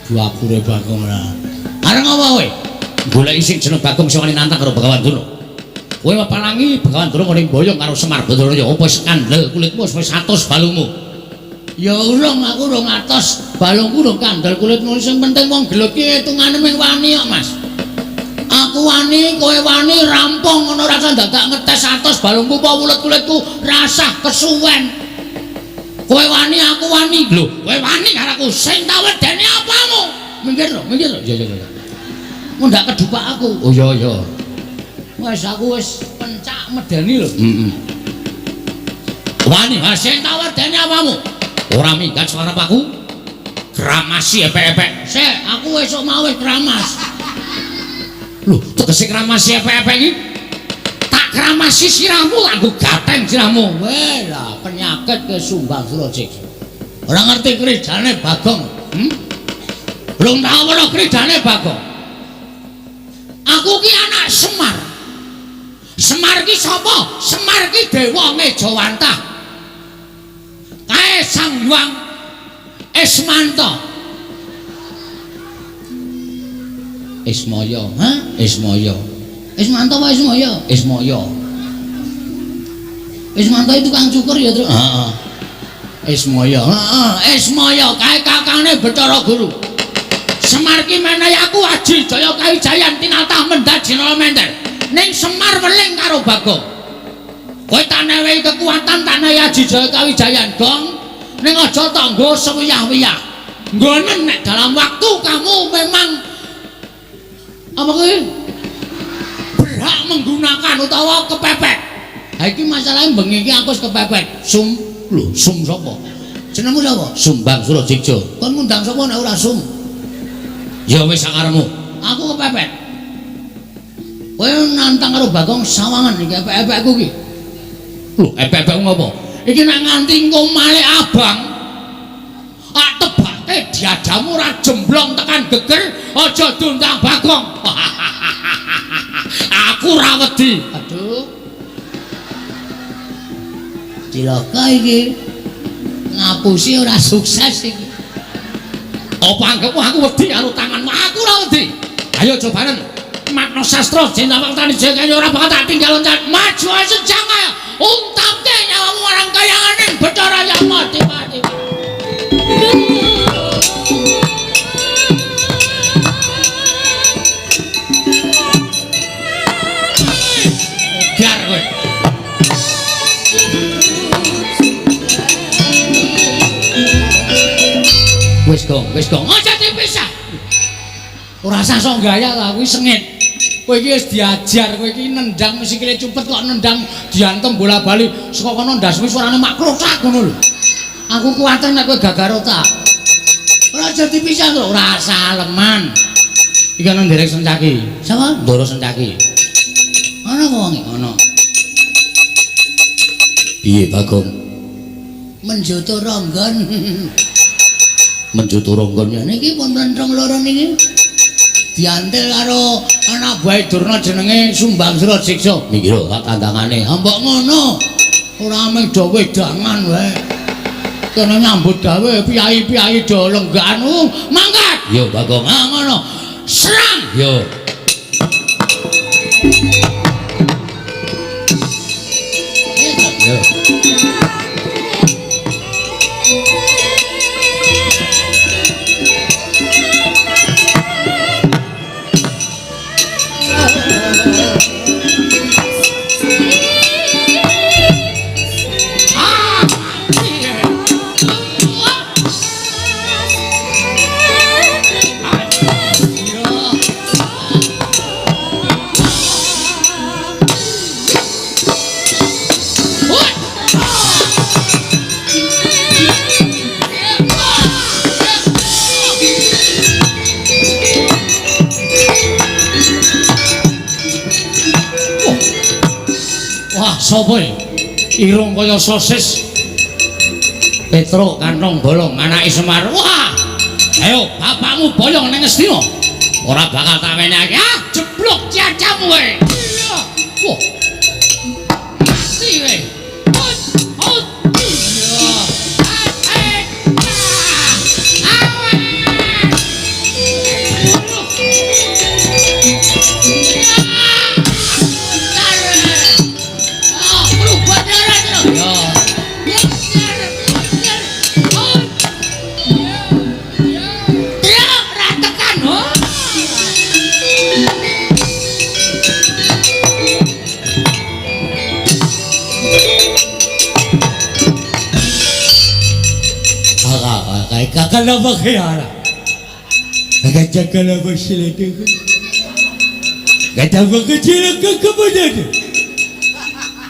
Buakure Bagong ora. Arep apa kowe? Goleki sing jeneng Bagong sing wani nantang karo Begawan Durna. Kowe mapalangi Begawan Durna ngene mboyong karo Semar Badranaya apa wis kandel kulitmu wis 100 balungmu. Ya urung, aku urung atos, balungku urung kandel kulitmu. Sing penting wong gelut ki hitungane mung wani kok, Mas. Aku wani, kowe wani, rampung ngono rasa dadak ngetes atos balungku apa wulet kulitku, rasah kesuwen. Kowe wani, aku wani. Lho, kowe wani karo aku sing tak wedeni apamu? Minggir lho, minggir lho. Iya, iya, iya. Mun ndak kedupak aku. Oh iya, iya. Wis aku wis pencak medeni lho. Heeh. Wani, Mas sing tak wedeni apamu? Ora minggat suara aku. Kramasi epek-epek. Sik, aku esuk mau wis kramas. Lho, tegese kramasi epek-epek iki? Tak kramasi sirahmu, tak nggo gateng sirahmu. Weh lah, penyakit ke Sumbang Surajeksa. Ora ngerti kridane Bagong. Belum tau weruh kridane Bagong. Aku ki anak Semar. Semar ki sapa? Semar ki dewa Mejawantah. Kae Sang Hyang Ismanto. Ismaya, ha? Ismaya. Ismanto apa Ismaya? Ismaya. Ismanto itu tukang cukur ya, Truk? Heeh. Ismaya, heeh, Ismaya kae kakangne Bathara Guru. Semar ki menehi aku Aji Jaya Kawijayan tinatah mendhat Jinala Menter. Ning Semar weling karo Bagong. Kowe tak newehi kekuatan tak newehi Aji Jaya Kawijayan, Gong. Ning aja tanggo sewiyah-wiyah. Nggonen nek dalam waktu kamu memang apa kuwi berhak menggunakan utawa kepepet. Ha iki masalahe bengi iki aku wis kepepet. Sum lho, sum sapa? Jenengmu sapa? Sumbang Surajigja. Kon ngundang sapa nek ora sum? Ya wis sakarepmu. Aku kepepet. Kowe nantang karo Bagong sawangan iki epek-epekku iki. Lho, epek-epekmu ngopo? Iki nek nganti engko malik abang, tak tebake diadamu ora jemblong tekan geger, aja diundang Bagong. Aku ora wedi. Aduh. Cilaka iki. Ngapusi ora sukses iki. Apa anggepmu aku wedi karo tanganmu? Aku ora wedi. Ayo cobanen. Makna sastra jenawang tani jaya ora bakal tak tinggal loncat. Maju ae sejang ae. Untapke nyawamu marang kayanganing Bathara Yama Dewa. Biar kowe. Wis gong, wis gong. Aja dipisah. Ora usah sok gaya lah, kuwi sengit. Kowe iki wis diajar, kowe iki nendang sikile cupet kok nendang diantem bola-bali saka kono ndasmu suarane mak krosak ngono lho. Aku kuwatir nek kowe gagal otak. Ora aja dipisah lho, ora usah leman. Iki ana nderek Sencaki. Sapa? Ndoro Sencaki. Ana apa wonge? Ana. Piye Bagong? Menjoto ronggon. Menjoto ronggon ya niki pun mlentrung loro niki. Diantil karo anak buah Durna jenenge Sumbang Surajiksa. Niki lho tak tandangane. Ha mbok ngono. Ora mung do wedangan wae. Kene nyambut gawe piyai-piyai do lenggahan. Mangkat. Yo Bagong. Ha ngono. Serang. Yo. Yo. Sapa iki? Irung kaya sosis. Petruk kantong bolong anake Semar. Wah. Ayo bapakmu boyong ning Ngastina. Ora bakal tak wenehake. Ah, jeblok cacamu kowe. Iya. Wah. Mati kowe. Hot. Iya.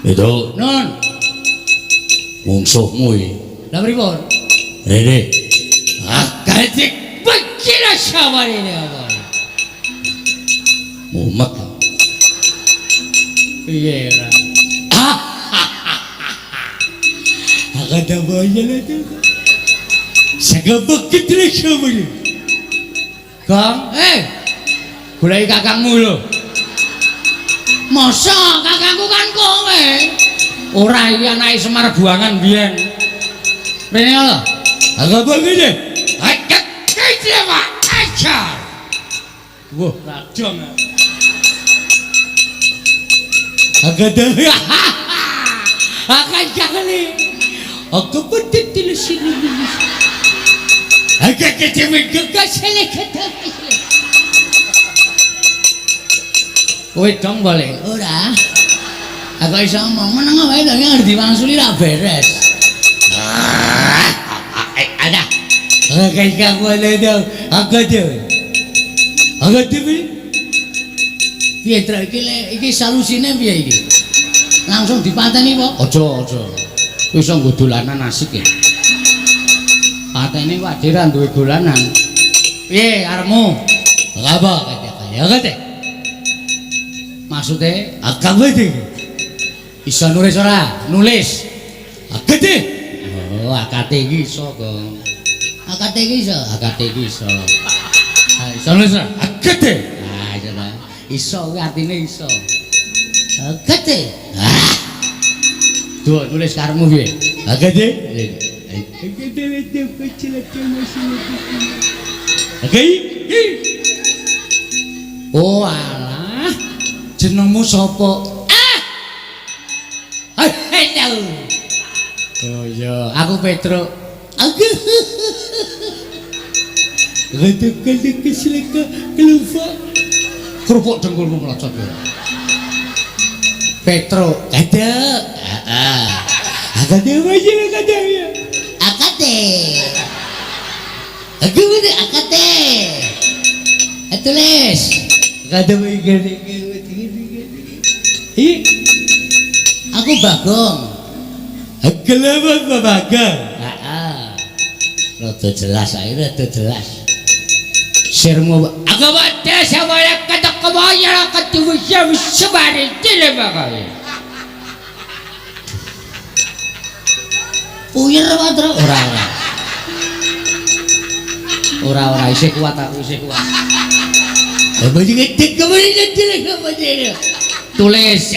Itu non mungsuhmu iki. Lah pripun? Rene. Ah, gajik bekira sawarene apa? Mumet. Piye ora? Gong, goleki kakangmu lho. Masa kakangku kan kowe? Ora iki anake Semar buangan biyen. Rene lho. Agak begini. Dewa ajar. Wah, radong. Agak Agak jangan. Aku putih sini. Agak kecil kecil. Kowe dong boleh. Ora. Aku iso ngomong meneng wae to iki arep diwangsuli ra beres. Ada. Agak boleh dong. Aku dhewe. Aku dhewe. Piye Tru iki iki solusine piye iki? Langsung dipateni apa? Aja, aja. Iso nggo dolanan asik ya. Pateni kok dhewe ra duwe dolanan. Piye arepmu? Apa kaya kaya. Maksude agama iki. Iso nulis ora? Nulis. Akate. Oh, akate iki iso, Gong. Akate iki iso, akate iki iso. Ha, iso nulis ora? Akate. Ha, iso ta. Iso kuwi artine iso. Akate. Ah. Duh, nulis karepmu piye? Akate. Akate. Oh, alah. Jenengmu sapa? Ah. Oh iya, aku Petruk. Aku. Kerupuk dengkulmu mlocot ya. Petruk, kadek. Heeh. Akade wae akade ya. Akade. Aku ngene akade. Tulis. Akade wae gede. Ih. Aku Bagong. Kenapa Bagong? Heeh. Rada jelas ae, rada jelas. Sirmu aku wate sawaya ketok kewaya ketuwusya sebari dilebakae. Puyer wae ora ora. Ora ora isih kuat aku isih kuat. Tulis.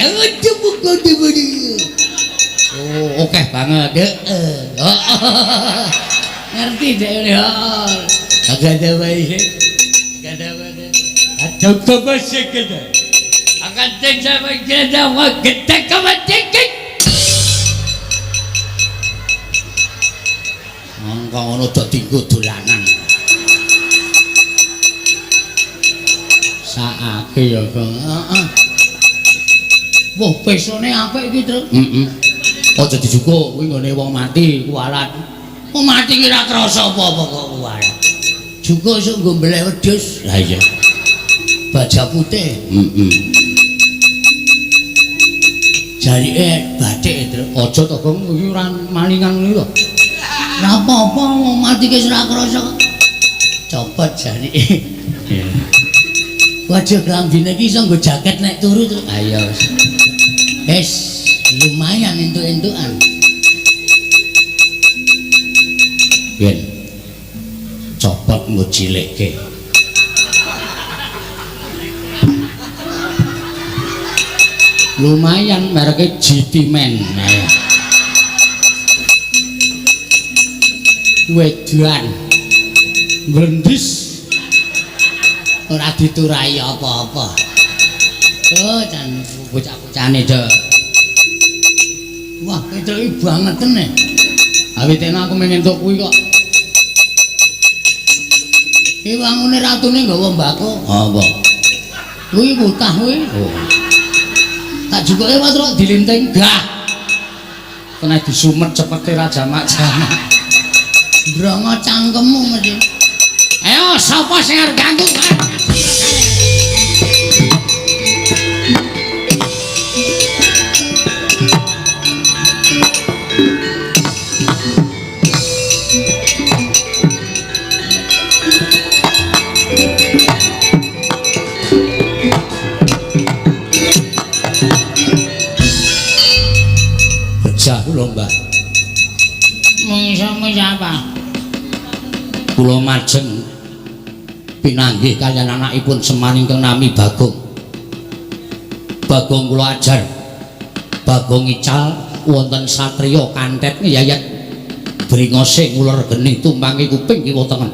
Oh, oke banget. Heeh. Ngerti dek ya. Agak ada wae. Agak ada wae. Ada apa sih kita? Akan terjadi kita kita kematian. Mongko ngono dok dinggo dolanan. Saake ya, Kang. Heeh. Wah, pesone apik iki, Tru. Heeh. Aja dijukuk kuwi nggone wong mati kuwalat. Wong mati ki ora krasa apa-apa kok kuwalat. Jukuk esuk nggo mbeleh wedhus. Lah iya. Baja putih. Heeh. Jarike bathik, Tru. Aja to, Gong, iki ora malingan ngene lho. Ora apa-apa wong mati ki ora krasa kok. Copot jarike. Iya. Wajah klambine iki iso nggo jaket nek turu, Tru. Ayo. Wis, lumayan entuk-entukan. Yen copot nggo cilikke. Lumayan mereke GT Man. Wedan. Mlendis. Ora diturai apa-apa. Oh, jan bocah-bocahane do. Wah, Petruk iki bangeten e. Awit enak aku mung entuk kuwi kok. Iki wangune ratune nggawa mbako. Apa? Kuwi mutah kuwi. Oh. Tak jukuke wae dilinting. Gah. Kena disumet cepete ra jamak-jamak. Ndrongo cangkemmu mesti. Ayo sapa sing arep ganggu? Pecah kula, Mbah. Mung siapa? Kula majeng pinanggih kaliyan anakipun Semar ingkang nami Bagong. Bagong kula ajar. Bagong ical wonten satriya kantet ngeyayat bringose nguler geni tumpangi kuping kiwa tengen.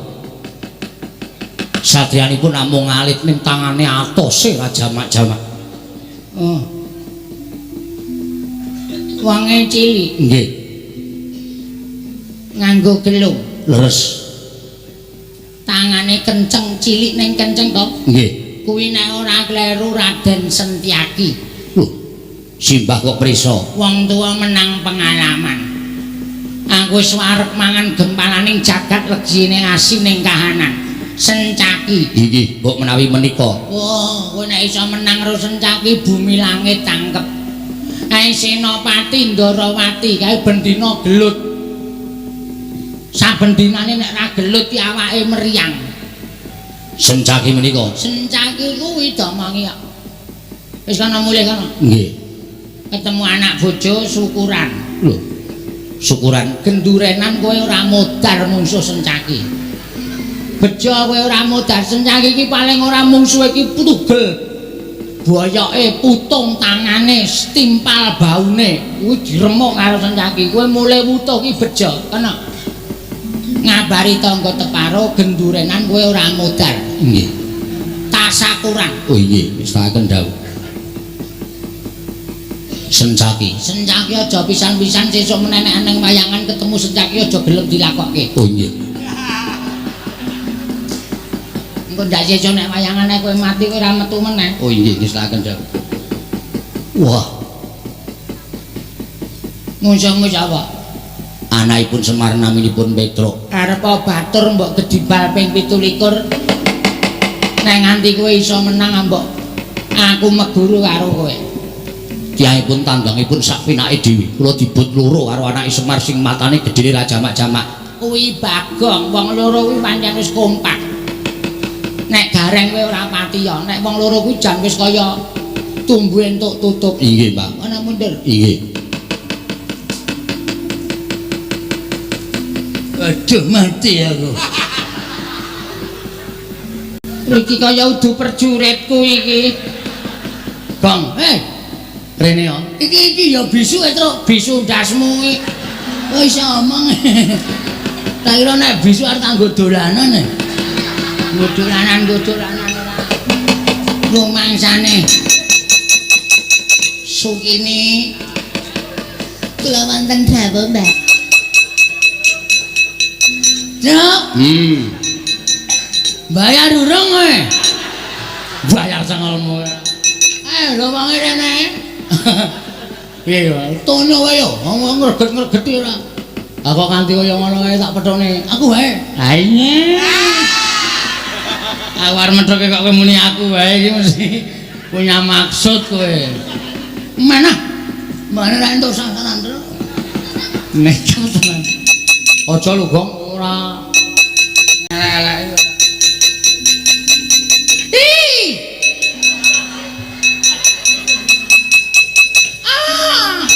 Satriyanipun namung alit ning tangane atose ra jamak-jamak. Oh. Wonge cilik. Nggih. Nganggo gelung. Leres. Tangane kenceng, cilik ning kenceng to? Nggih. Kuwi nek ora kleru Raden Sentiaki. Lho, simbah kok prisa? Wong tuwa menang pengalaman. Aku wis wareg mangan gempalaning jagat legine asin ning kahanan. Sencaki. Inggih, mbok menawi menika. Wah, kowe nek iso menang karo Sencaki bumi langit tangkep. Kae Senopati Ndarawati kae bendina gelut. Saben dinane nek ra gelut ki awake meriang. Sencaki menika. Sencaki kuwi domongi kok. Wis kana mulih kana. Nggih. Ketemu anak bojo syukuran. Lho. Syukuran gendurenan kowe ora modar mungsuh Sencaki. Bejo kowe ora modar Sencaki iki paling ora mungsuhe iki tugel. Boyoke putung tangane, stimpal baune, kuwi diremuk karo Sencaki. Kowe mulih wutuh ki bejo, kena. Ngabari tangga teparo gendurenan kowe ora modar. Nggih. Tasakuran. Oh nggih, wis tak kendhau. Sencaki. Sencaki aja pisan-pisan sesuk menenek nang wayangan ketemu Sencaki aja gelem dilakokke. Oh nggih. Engko ndak sesuk nek wayangane kowe mati kowe ora metu meneh. Oh nggih, wis tak kendhau. Wah. Mungsuhmu sapa? Anakipun Semar naminipun Petruk. Arep batur mbok gedibal ping 27. Nek nganti kowe iso menang mbok aku meguru karo kowe. Tiyangipun tanggangipun sak pinake dhewe. Kula dibut loro karo anake Semar sing matane gedene ra jamak-jamak. Kuwi Bagong, wong loro kuwi pancen wis kompak. Nek gareng kowe ora pati ya, nek wong loro kuwi jan wis kaya tumbu entuk tutup. Inggih, Pak. Ana mundur. Inggih. Aduh mati aku. Iki kaya udu perjuritku iki. Gong, rene yo. Iki iki ya bisu Truk, bisu ndasmu iki. Oh iso omong. Tak kira nek bisu arep kanggo dolanan e. Nggo dolanan, nggo dolanan ora. Rumangsane. Sukini kula wonten dawuh, Mbak. Truk. Bayar urung kowe. Bayar cengelmu. Lho wonge rene. Piye yo? Tono wae yo, wong ngreget-ngregeti ora. Aku kanthi kaya ngono kae tak pethone. Aku wae. Ha iya. Aku arep methoke kok kowe muni aku wae iki mesti punya maksud kowe. Mana? Mana ra entuk sasaran, Truk. Nekat tenan. Aja lho, Gong, ora elek-elek. Ih! Ah!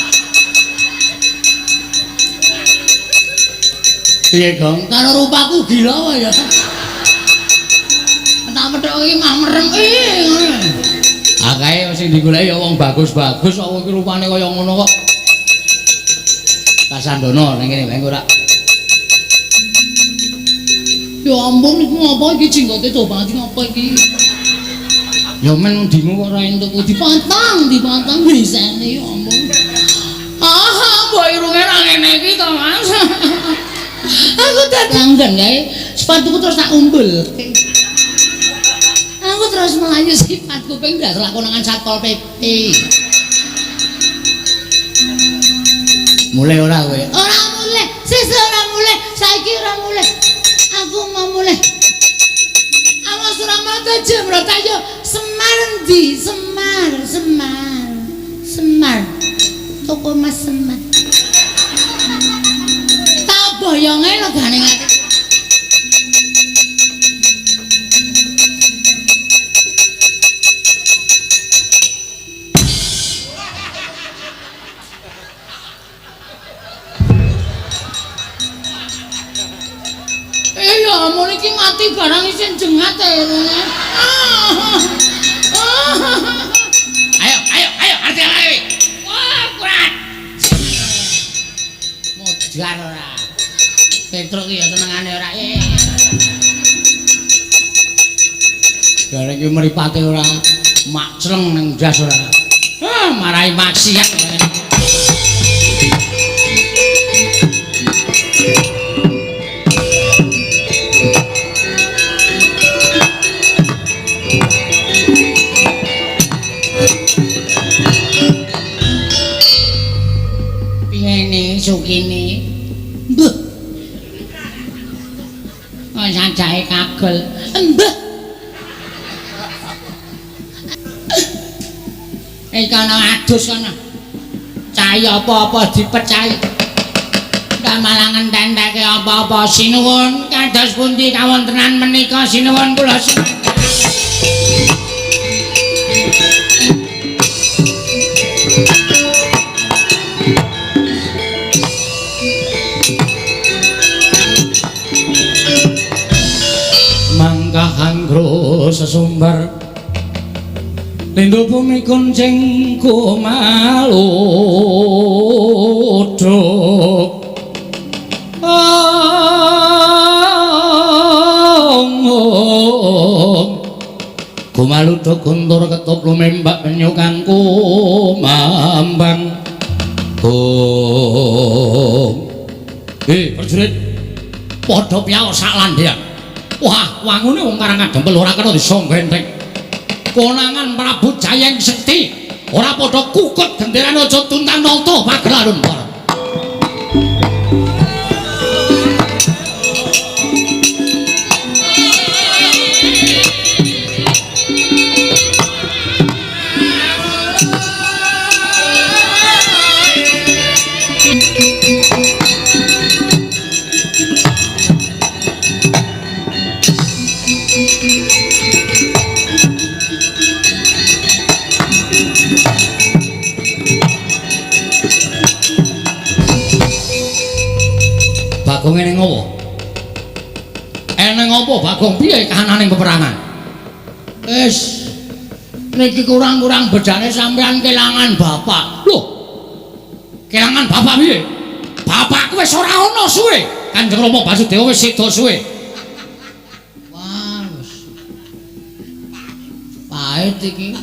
Piye, Gong? Karo rupaku gila wae ya. Tak methok iki mah merem. Ih, ngono. Akae sing digoleki ya wong bagus-bagus kok iki rupane kaya ngono kok. Kasandono ning kene wae ora. Ya ampun iku ngapa iki jenggote coba ngapa iki? Ya men ndimu kok ora entuk dipotong, dipotong grisane ya ampun. Ah, mbok irunge ra ngene iki to, Mas. Aku dadi langgan kae, sepatuku terus tak umbul. Aku terus melayu sifat kuping ndak lakonangan Satpol PP. Mulai ora kowe? Ora mulai, sesuk ora mulai, saiki ora mulai. Aku mau mulai. Awas ora mata jembrot ayo Semar endi? Semar, Semar. Semar. Toko Mas Semar. Tak boyonge legane ngati. Ya ampun iki mati barang isin jengat irunge. Ayo, ayo, ayo, arti ayo. Wah, kurat. Modar ora. Petruk iki ya senengane ora. Gareng iki mripate ora makcleng ning ndas ora. Ah, marai maksiat. Piyene sukine? Mbah. Kok sanjae kagel. Mbah. Iki ana adus ana. Cai apa-apa dipecahi. Ndak malah ngententeke apa-apa. Sinuwun kados pundi kawontenan menika sinuwun kula Mangkah anggro sesumbar lindhu bumi kuncing kumaluduk kumaluduk guntur ketup lumembak penyu kang kumambang. Prajurit padha piyawa sak landhean. Wah, wangune wong Karang Adempel ora kena disangga enteng. Konangan Prabu Jayeng Sekti ora padha kukut genderane aja tuntang nata pagelarun para. Bagong eneng apa? Eneng apa Bagong piye kahanane peperangan? Wis niki kurang-kurang bedane sampean kelangan bapak. Lho. Kelangan bapak piye? Bapakku wis ora ana suwe. Kanjeng Rama Basudewa wis seda suwe. Wah, wis. Pahit iki.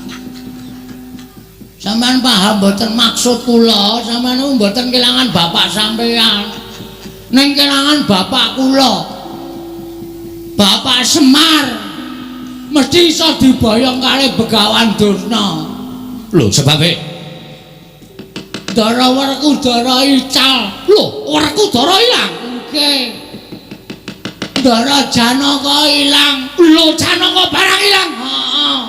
Sampean paham mboten maksud kula? Sampean mboten kelangan bapak sampean. Ning kelangan bapak kula. Bapak Semar mesti iso diboyong kali Begawan Durna. Lho, sebabe Dara Werkudara ical. Lho, Werkudara ilang. Nggih. Dara Janaka ilang. Lho, Janaka barang ilang. Heeh.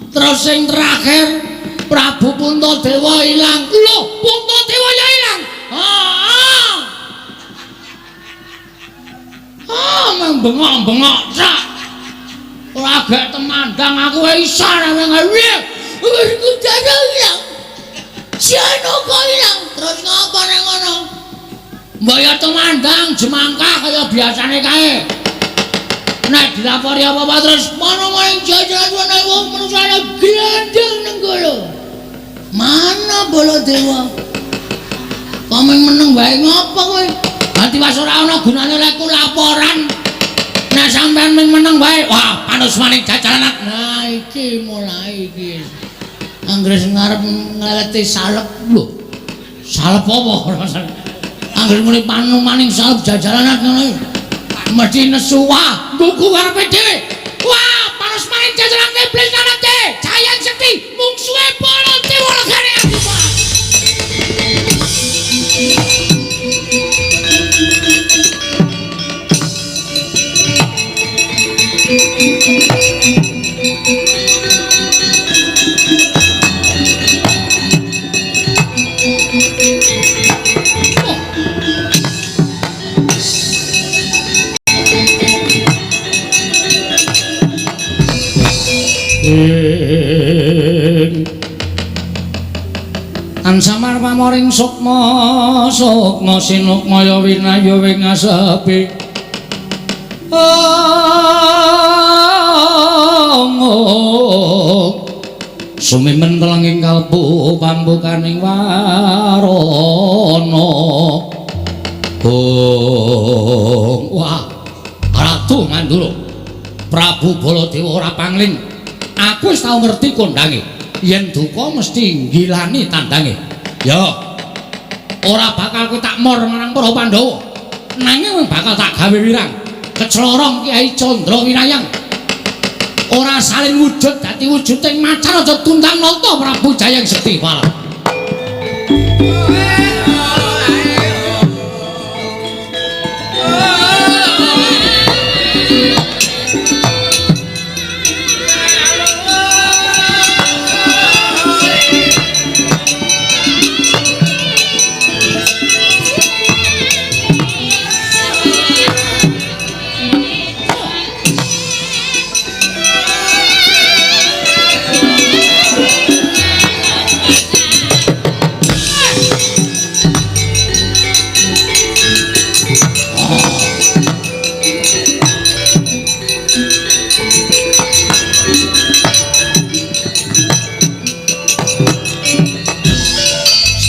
Terus sing terakhir Prabu Puntadewa ilang. Lho, Puntadewa ya ilang. Heeh. Ah, meng bengok-bengok sak. Ora gek temandang aku iso nang piye. Werkudara ilang. Janaka ilang. Terus ngapa nang ngono? Mbok ya temandang jemangkah kaya biasane kae. Nek dilapori apa-apa terus mono maring jajaran ana wong manusane glandang nenggala. Mana Baladewa? Kok meneng wae ngopo kowe? Dadi was ora ana gunane lek ku laporan. Nek sampean ming meneng wae, wah panusmane jajaran. Nah iki mulai iki. Anggere sing arep ngleleti salep lho. Salep apa? Anggere muni panumaning salep jajaranan ngono. Mesti nesu wah, nggugu karepe dhewe. Wah, panusmane jajaran iblis lanate. Jayeng Sekti mungsuhe Baladewa legane aku. Ansamar pamoring sukma sukma sinukmaya winaya wing asepi. Sumimen telenging kalbu pambukaning warana. Wah, Ratu Mandura. Prabu Baladewa ora pangling. Aku wis tau ngerti kondange. Yen duka mesti nggilani tandange. Ya. Ora bakal kowe tak mor marang para Pandhawa. Nanging bakal tak gawe wirang. Kecelorong Kyai Candra Winayang. Ora saling wujud dadi wujuding macan aja tundang nata Prabu Jayeng Sekti. Walah.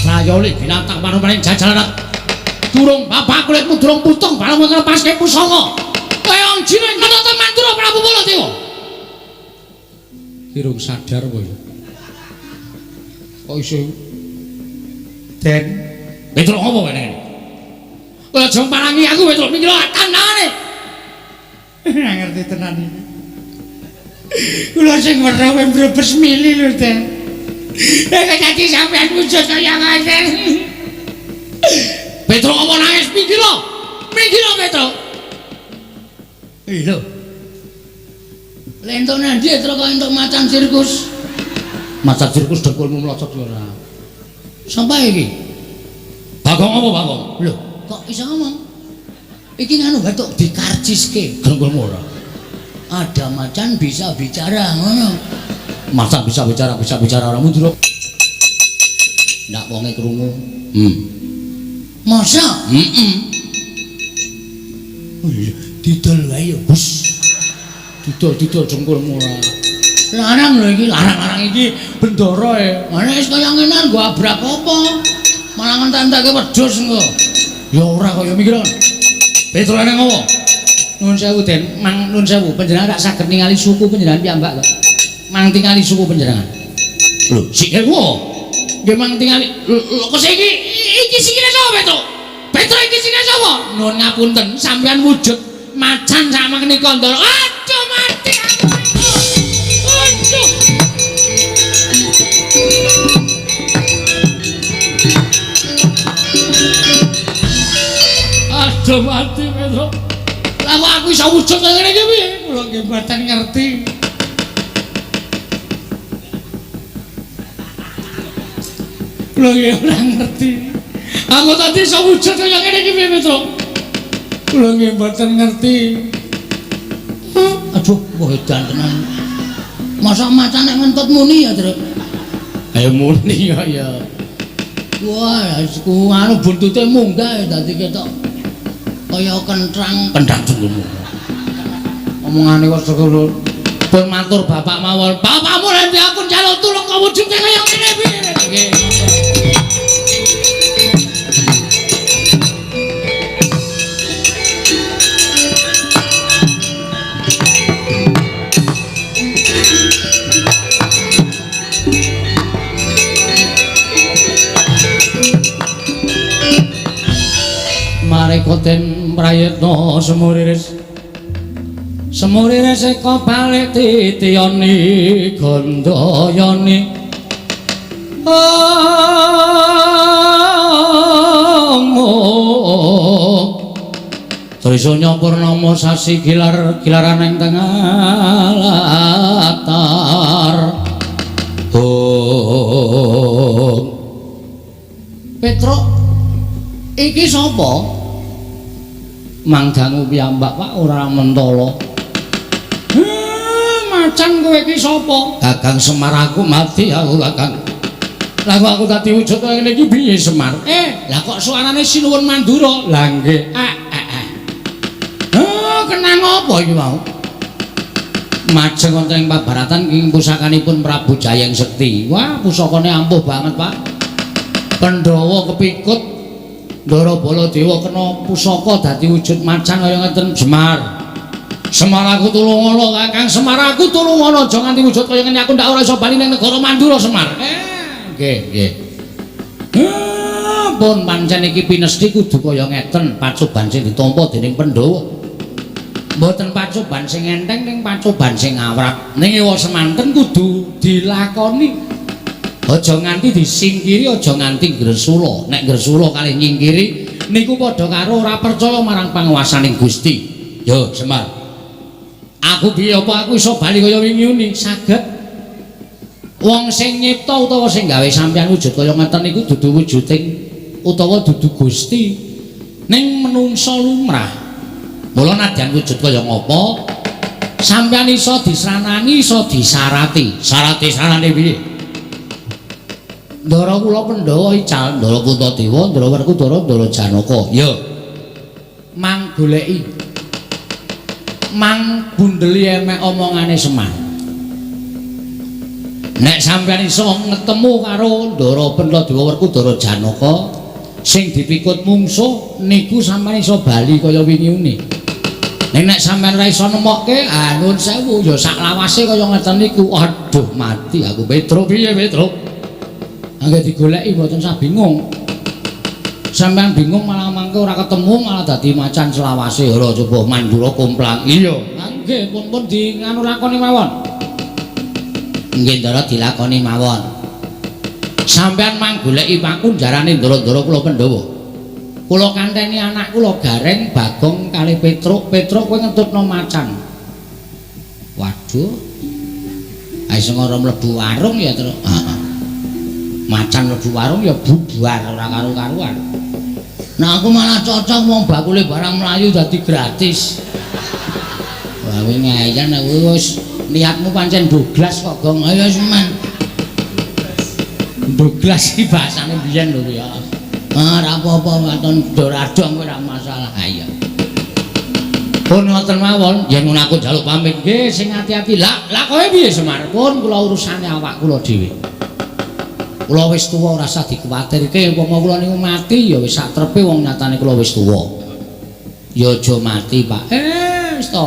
Strayoli binatang panumaning jajalarat. Durung bapak kulitmu durung putung barang nglepaske pusaka. Kaya jiring menata Mandura Prabu Baladewa. Kirung sadar kowe. Kok iso Den Petruk ngopo kowe ngene? Kowe aja parangi aku Petruk mikir tandangane. Ora ngerti tenan iki. Kula sing weruh kowe brebes mili lho, Den. Nek dadi sampean wujud kaya ngoten. Petruk apa nangis minggir lho. Minggir lho Petruk. Lho. Lentuk nang ndi Truk kok entuk macan sirkus? Macan sirkus dengkulmu mlocot ora. Sapa iki? Bagong apa Bagong? Lho, kok iso ngomong? Iki nganu batuk dikarciske dengkulmu ora. Ada macan bisa bicara ngono. Macan bisa bicara ora mundur. Ndak wonge krungu. Masa? Heeh. Oh iya, didol wae ya, Bos. Didol-didol dengkulmu ora. Larang lho iki, larang-larang iki bendara e. Ana wis kaya ngene nggo abrak apa? Malah ngentek-enteke wedhus engko. Ya ora kaya mikir. Petruk nang ngopo? Nuwun sewu Den, mang nuwun sewu panjenengan tak saged ningali suku panjenengan piyambak kok. Mang tingali suku panjenengan. Lho, sikilmu. Nggih mang tingali. Lho, kok iki iki sikile sapa, Petruk? Petruk iki sikile sapa? Nuwun ngapunten, sampeyan wujud macan sak menika Ndara. Aduh mati aku. Aduh. Aduh mati Petruk. Lah kok aku iso wujud kaya ngene iki piye? Kula nggih mboten ngerti. Kula nggih ora ngerti. Aku tadi iso wujud kaya ngene iki piye Petruk? Kula nggih mboten ngerti. Aduh, wah edan tenan. Masa macan nek ngentut muni ya, Truk? Ayo muni ya ya. Wah, iku anu buntute munggah dadi ketok kaya kentrang. Kentrang jenggomu. Omongane kok sekono. Pun matur bapak mawon. Bapakmu nanti aku njaluk tulung kok wujude kaya ngene piye. Nggih. Marekoten prayitna semuriris. Semuriris eka balik titiyani gandayani. Trisanya purnama sasi gilar gilaran ing tengah latar. Om. Petruk iki sapa? Mang dangu piyambak Pak ora mentala. Macan kowe iki sapa? Kakang Semar aku mati aku Kakang. Lah kok aku dadi wujud kaya ngene iki piye Semar? Lah kok suarane Sinuwun Mandura? Lah nggih. Kenang apa iki mau? Majeng wonten ing pabaratan ing pusakanipun Prabu Jayeng Sekti. Wah, pusakane ampuh banget, Pak. Pandhawa kepikut Ndara Baladewa kena pusaka dadi wujud macan kaya ngeten Semar. Semar aku tulungono Kakang, Semar aku tulungono aja nganti wujud kaya ngene aku ndak ora iso bali ning negara Mandura Semar. Nggih, nggih. Pun pancen iki pinesti kudu kaya ngeten pacoban sing ditampa dening Pandhawa. Mboten pacoban sing enteng ning pacoban sing awrat. Ning ewa semanten kudu dilakoni. Aja nganti disingkiri, aja nganti gresula. Nek gresula kalih nyingkiri niku padha karo ora percaya marang panguwasaning Gusti. Yo Semar. Aku piye apa aku iso bali kaya wingi uni? Saged. Wong sing nyipta utawa sing gawe sampeyan wujud kaya ngeten niku dudu wujuding utawa dudu Gusti. Ning menungsa lumrah. Mula nadyan wujud kaya ngapa sampeyan iso disranani, iso disarati. Sarate sarane piye? Ndara kula Pandhawa ical, Ndara Puntadewa, Ndara Werkudara, Ndara Janaka. Ya. Mang goleki. Mang bundeli emek omongane Semar. Nek sampeyan iso ngetemu karo Ndara Puntadewa, Werkudara, Janaka sing dipikut mungsuh niku sampeyan iso bali kaya wingi uni. Nek nek sampeyan ora iso nemokke, ah nuwun sewu ya sak lawase kaya ngeten niku. Aduh mati aku Petruk piye Petruk? Angge digoleki mboten sah bingung. Sampeyan bingung malah mangke ora ketemu malah dadi macan selawase. Ora coba Mandura komplang. Iya, nggih pun di nganu lakoni mawon. Nggih Ndara dilakoni mawon. Sampeyan mang goleki pakunjarane ndara-ndara kula Pandhawa. Kula kanteni anak kula Gareng, Bagong kalih Petruk. Petruk kowe ngentutno macan. Waduh. Ae sing ora mlebu warung ya, Truk. Heeh. Macan mlebu warung ya bubar ora karu-karuan. Nah aku malah cocok wong bakule barang mlayu dadi gratis. Wah kowe ngeyel nek wis niatmu pancen doglas kok Gong. Ayo semen. Doglas iki bahasane biyen lho ya. Ah ora apa-apa waton doradong kowe ora masalah. Ha iya. Pun ngoten mawon yen ngono aku njaluk pamit nggih sing ati-ati. Lah lah kowe piye Semar? Pun kula urusane awak kula dhewe. Kula wis tuwa ora usah dikuwatirke umpama kula niku mati ya wis sak trepe wong nyatane kula wis tuwa. Ya aja mati, Pak. Wis to.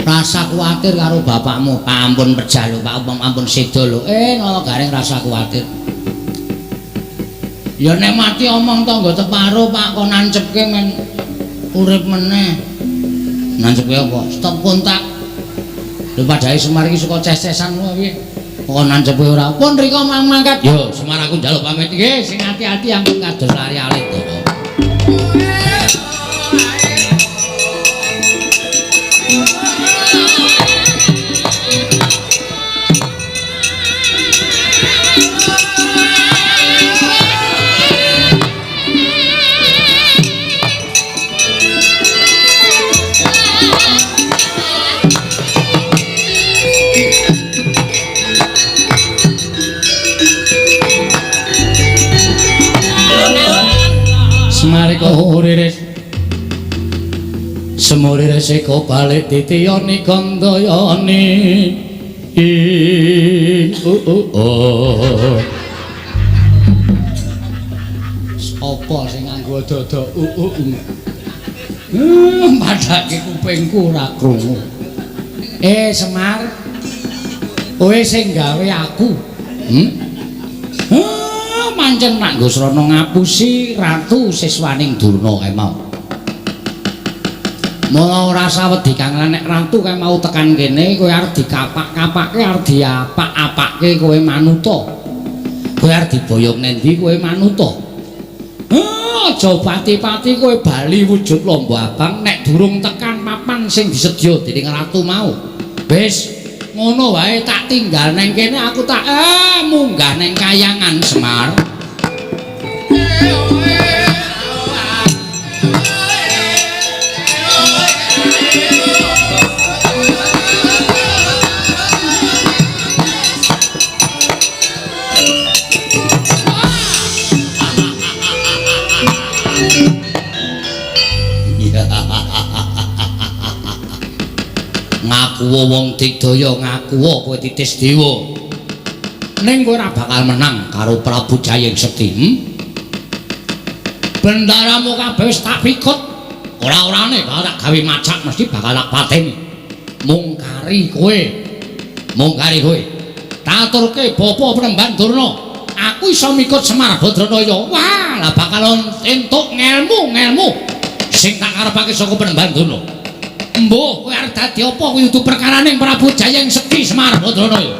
Rasa kuwatir karo bapakmu. Ampun pejah lho, Pak, ampun seda lho. Nala Gareng rasa kuwatir. Ya nek mati omong tangga teparo, Pak, kok nancepke men urip meneh. Nancepke apa? Stop kontak. Lho padhae Semar iki suka ces-cesan wae piye? Kok nancepe ora. Pun rika mang mangkat. Yo, Semar aku njaluk pamit nggih, sing ati-ati ampun kados lari alit to. Semuriris eko balik titiyani gandayani. Sapa sing nganggo dada padake kupingku ora krungu. Semar, kowe sing gawe aku. Pancen nak nggo srana ngapusi ratu siswaning Durna kae mau. Mula ora usah wedi Kang nek ratu kae mau tekan kene kowe arep dikapak-kapake arep diapak-apake kowe manuta. Kowe arep diboyong nendi kowe manuta. Aja pati-pati kowe bali wujud lomba abang nek durung tekan papan sing disedya dening ratu mau. Wis ngono wae tak tinggal neng kene aku tak munggah neng kayangan Semar. Ngaku wong digdaya ngaku kowe titis dewa. Ning kowe ora bakal menang karo Prabu Jayeng Sekti. Bendaramu kabeh wis tak pikut. Ora-orane bakal tak gawe macak mesti bakal tak pateni. Mung kari kowe. Mung kari kowe. Taturke Bapa Penemban Durna. Aku iso mikut Semar Badranaya. Wah, lah bakal entuk ngelmu-ngelmu sing tak karepake saka Penemban Durna. Mbuh, kowe arep dadi apa kuwi dudu perkarane Prabu Jaya ing Sekti Semar Badranaya.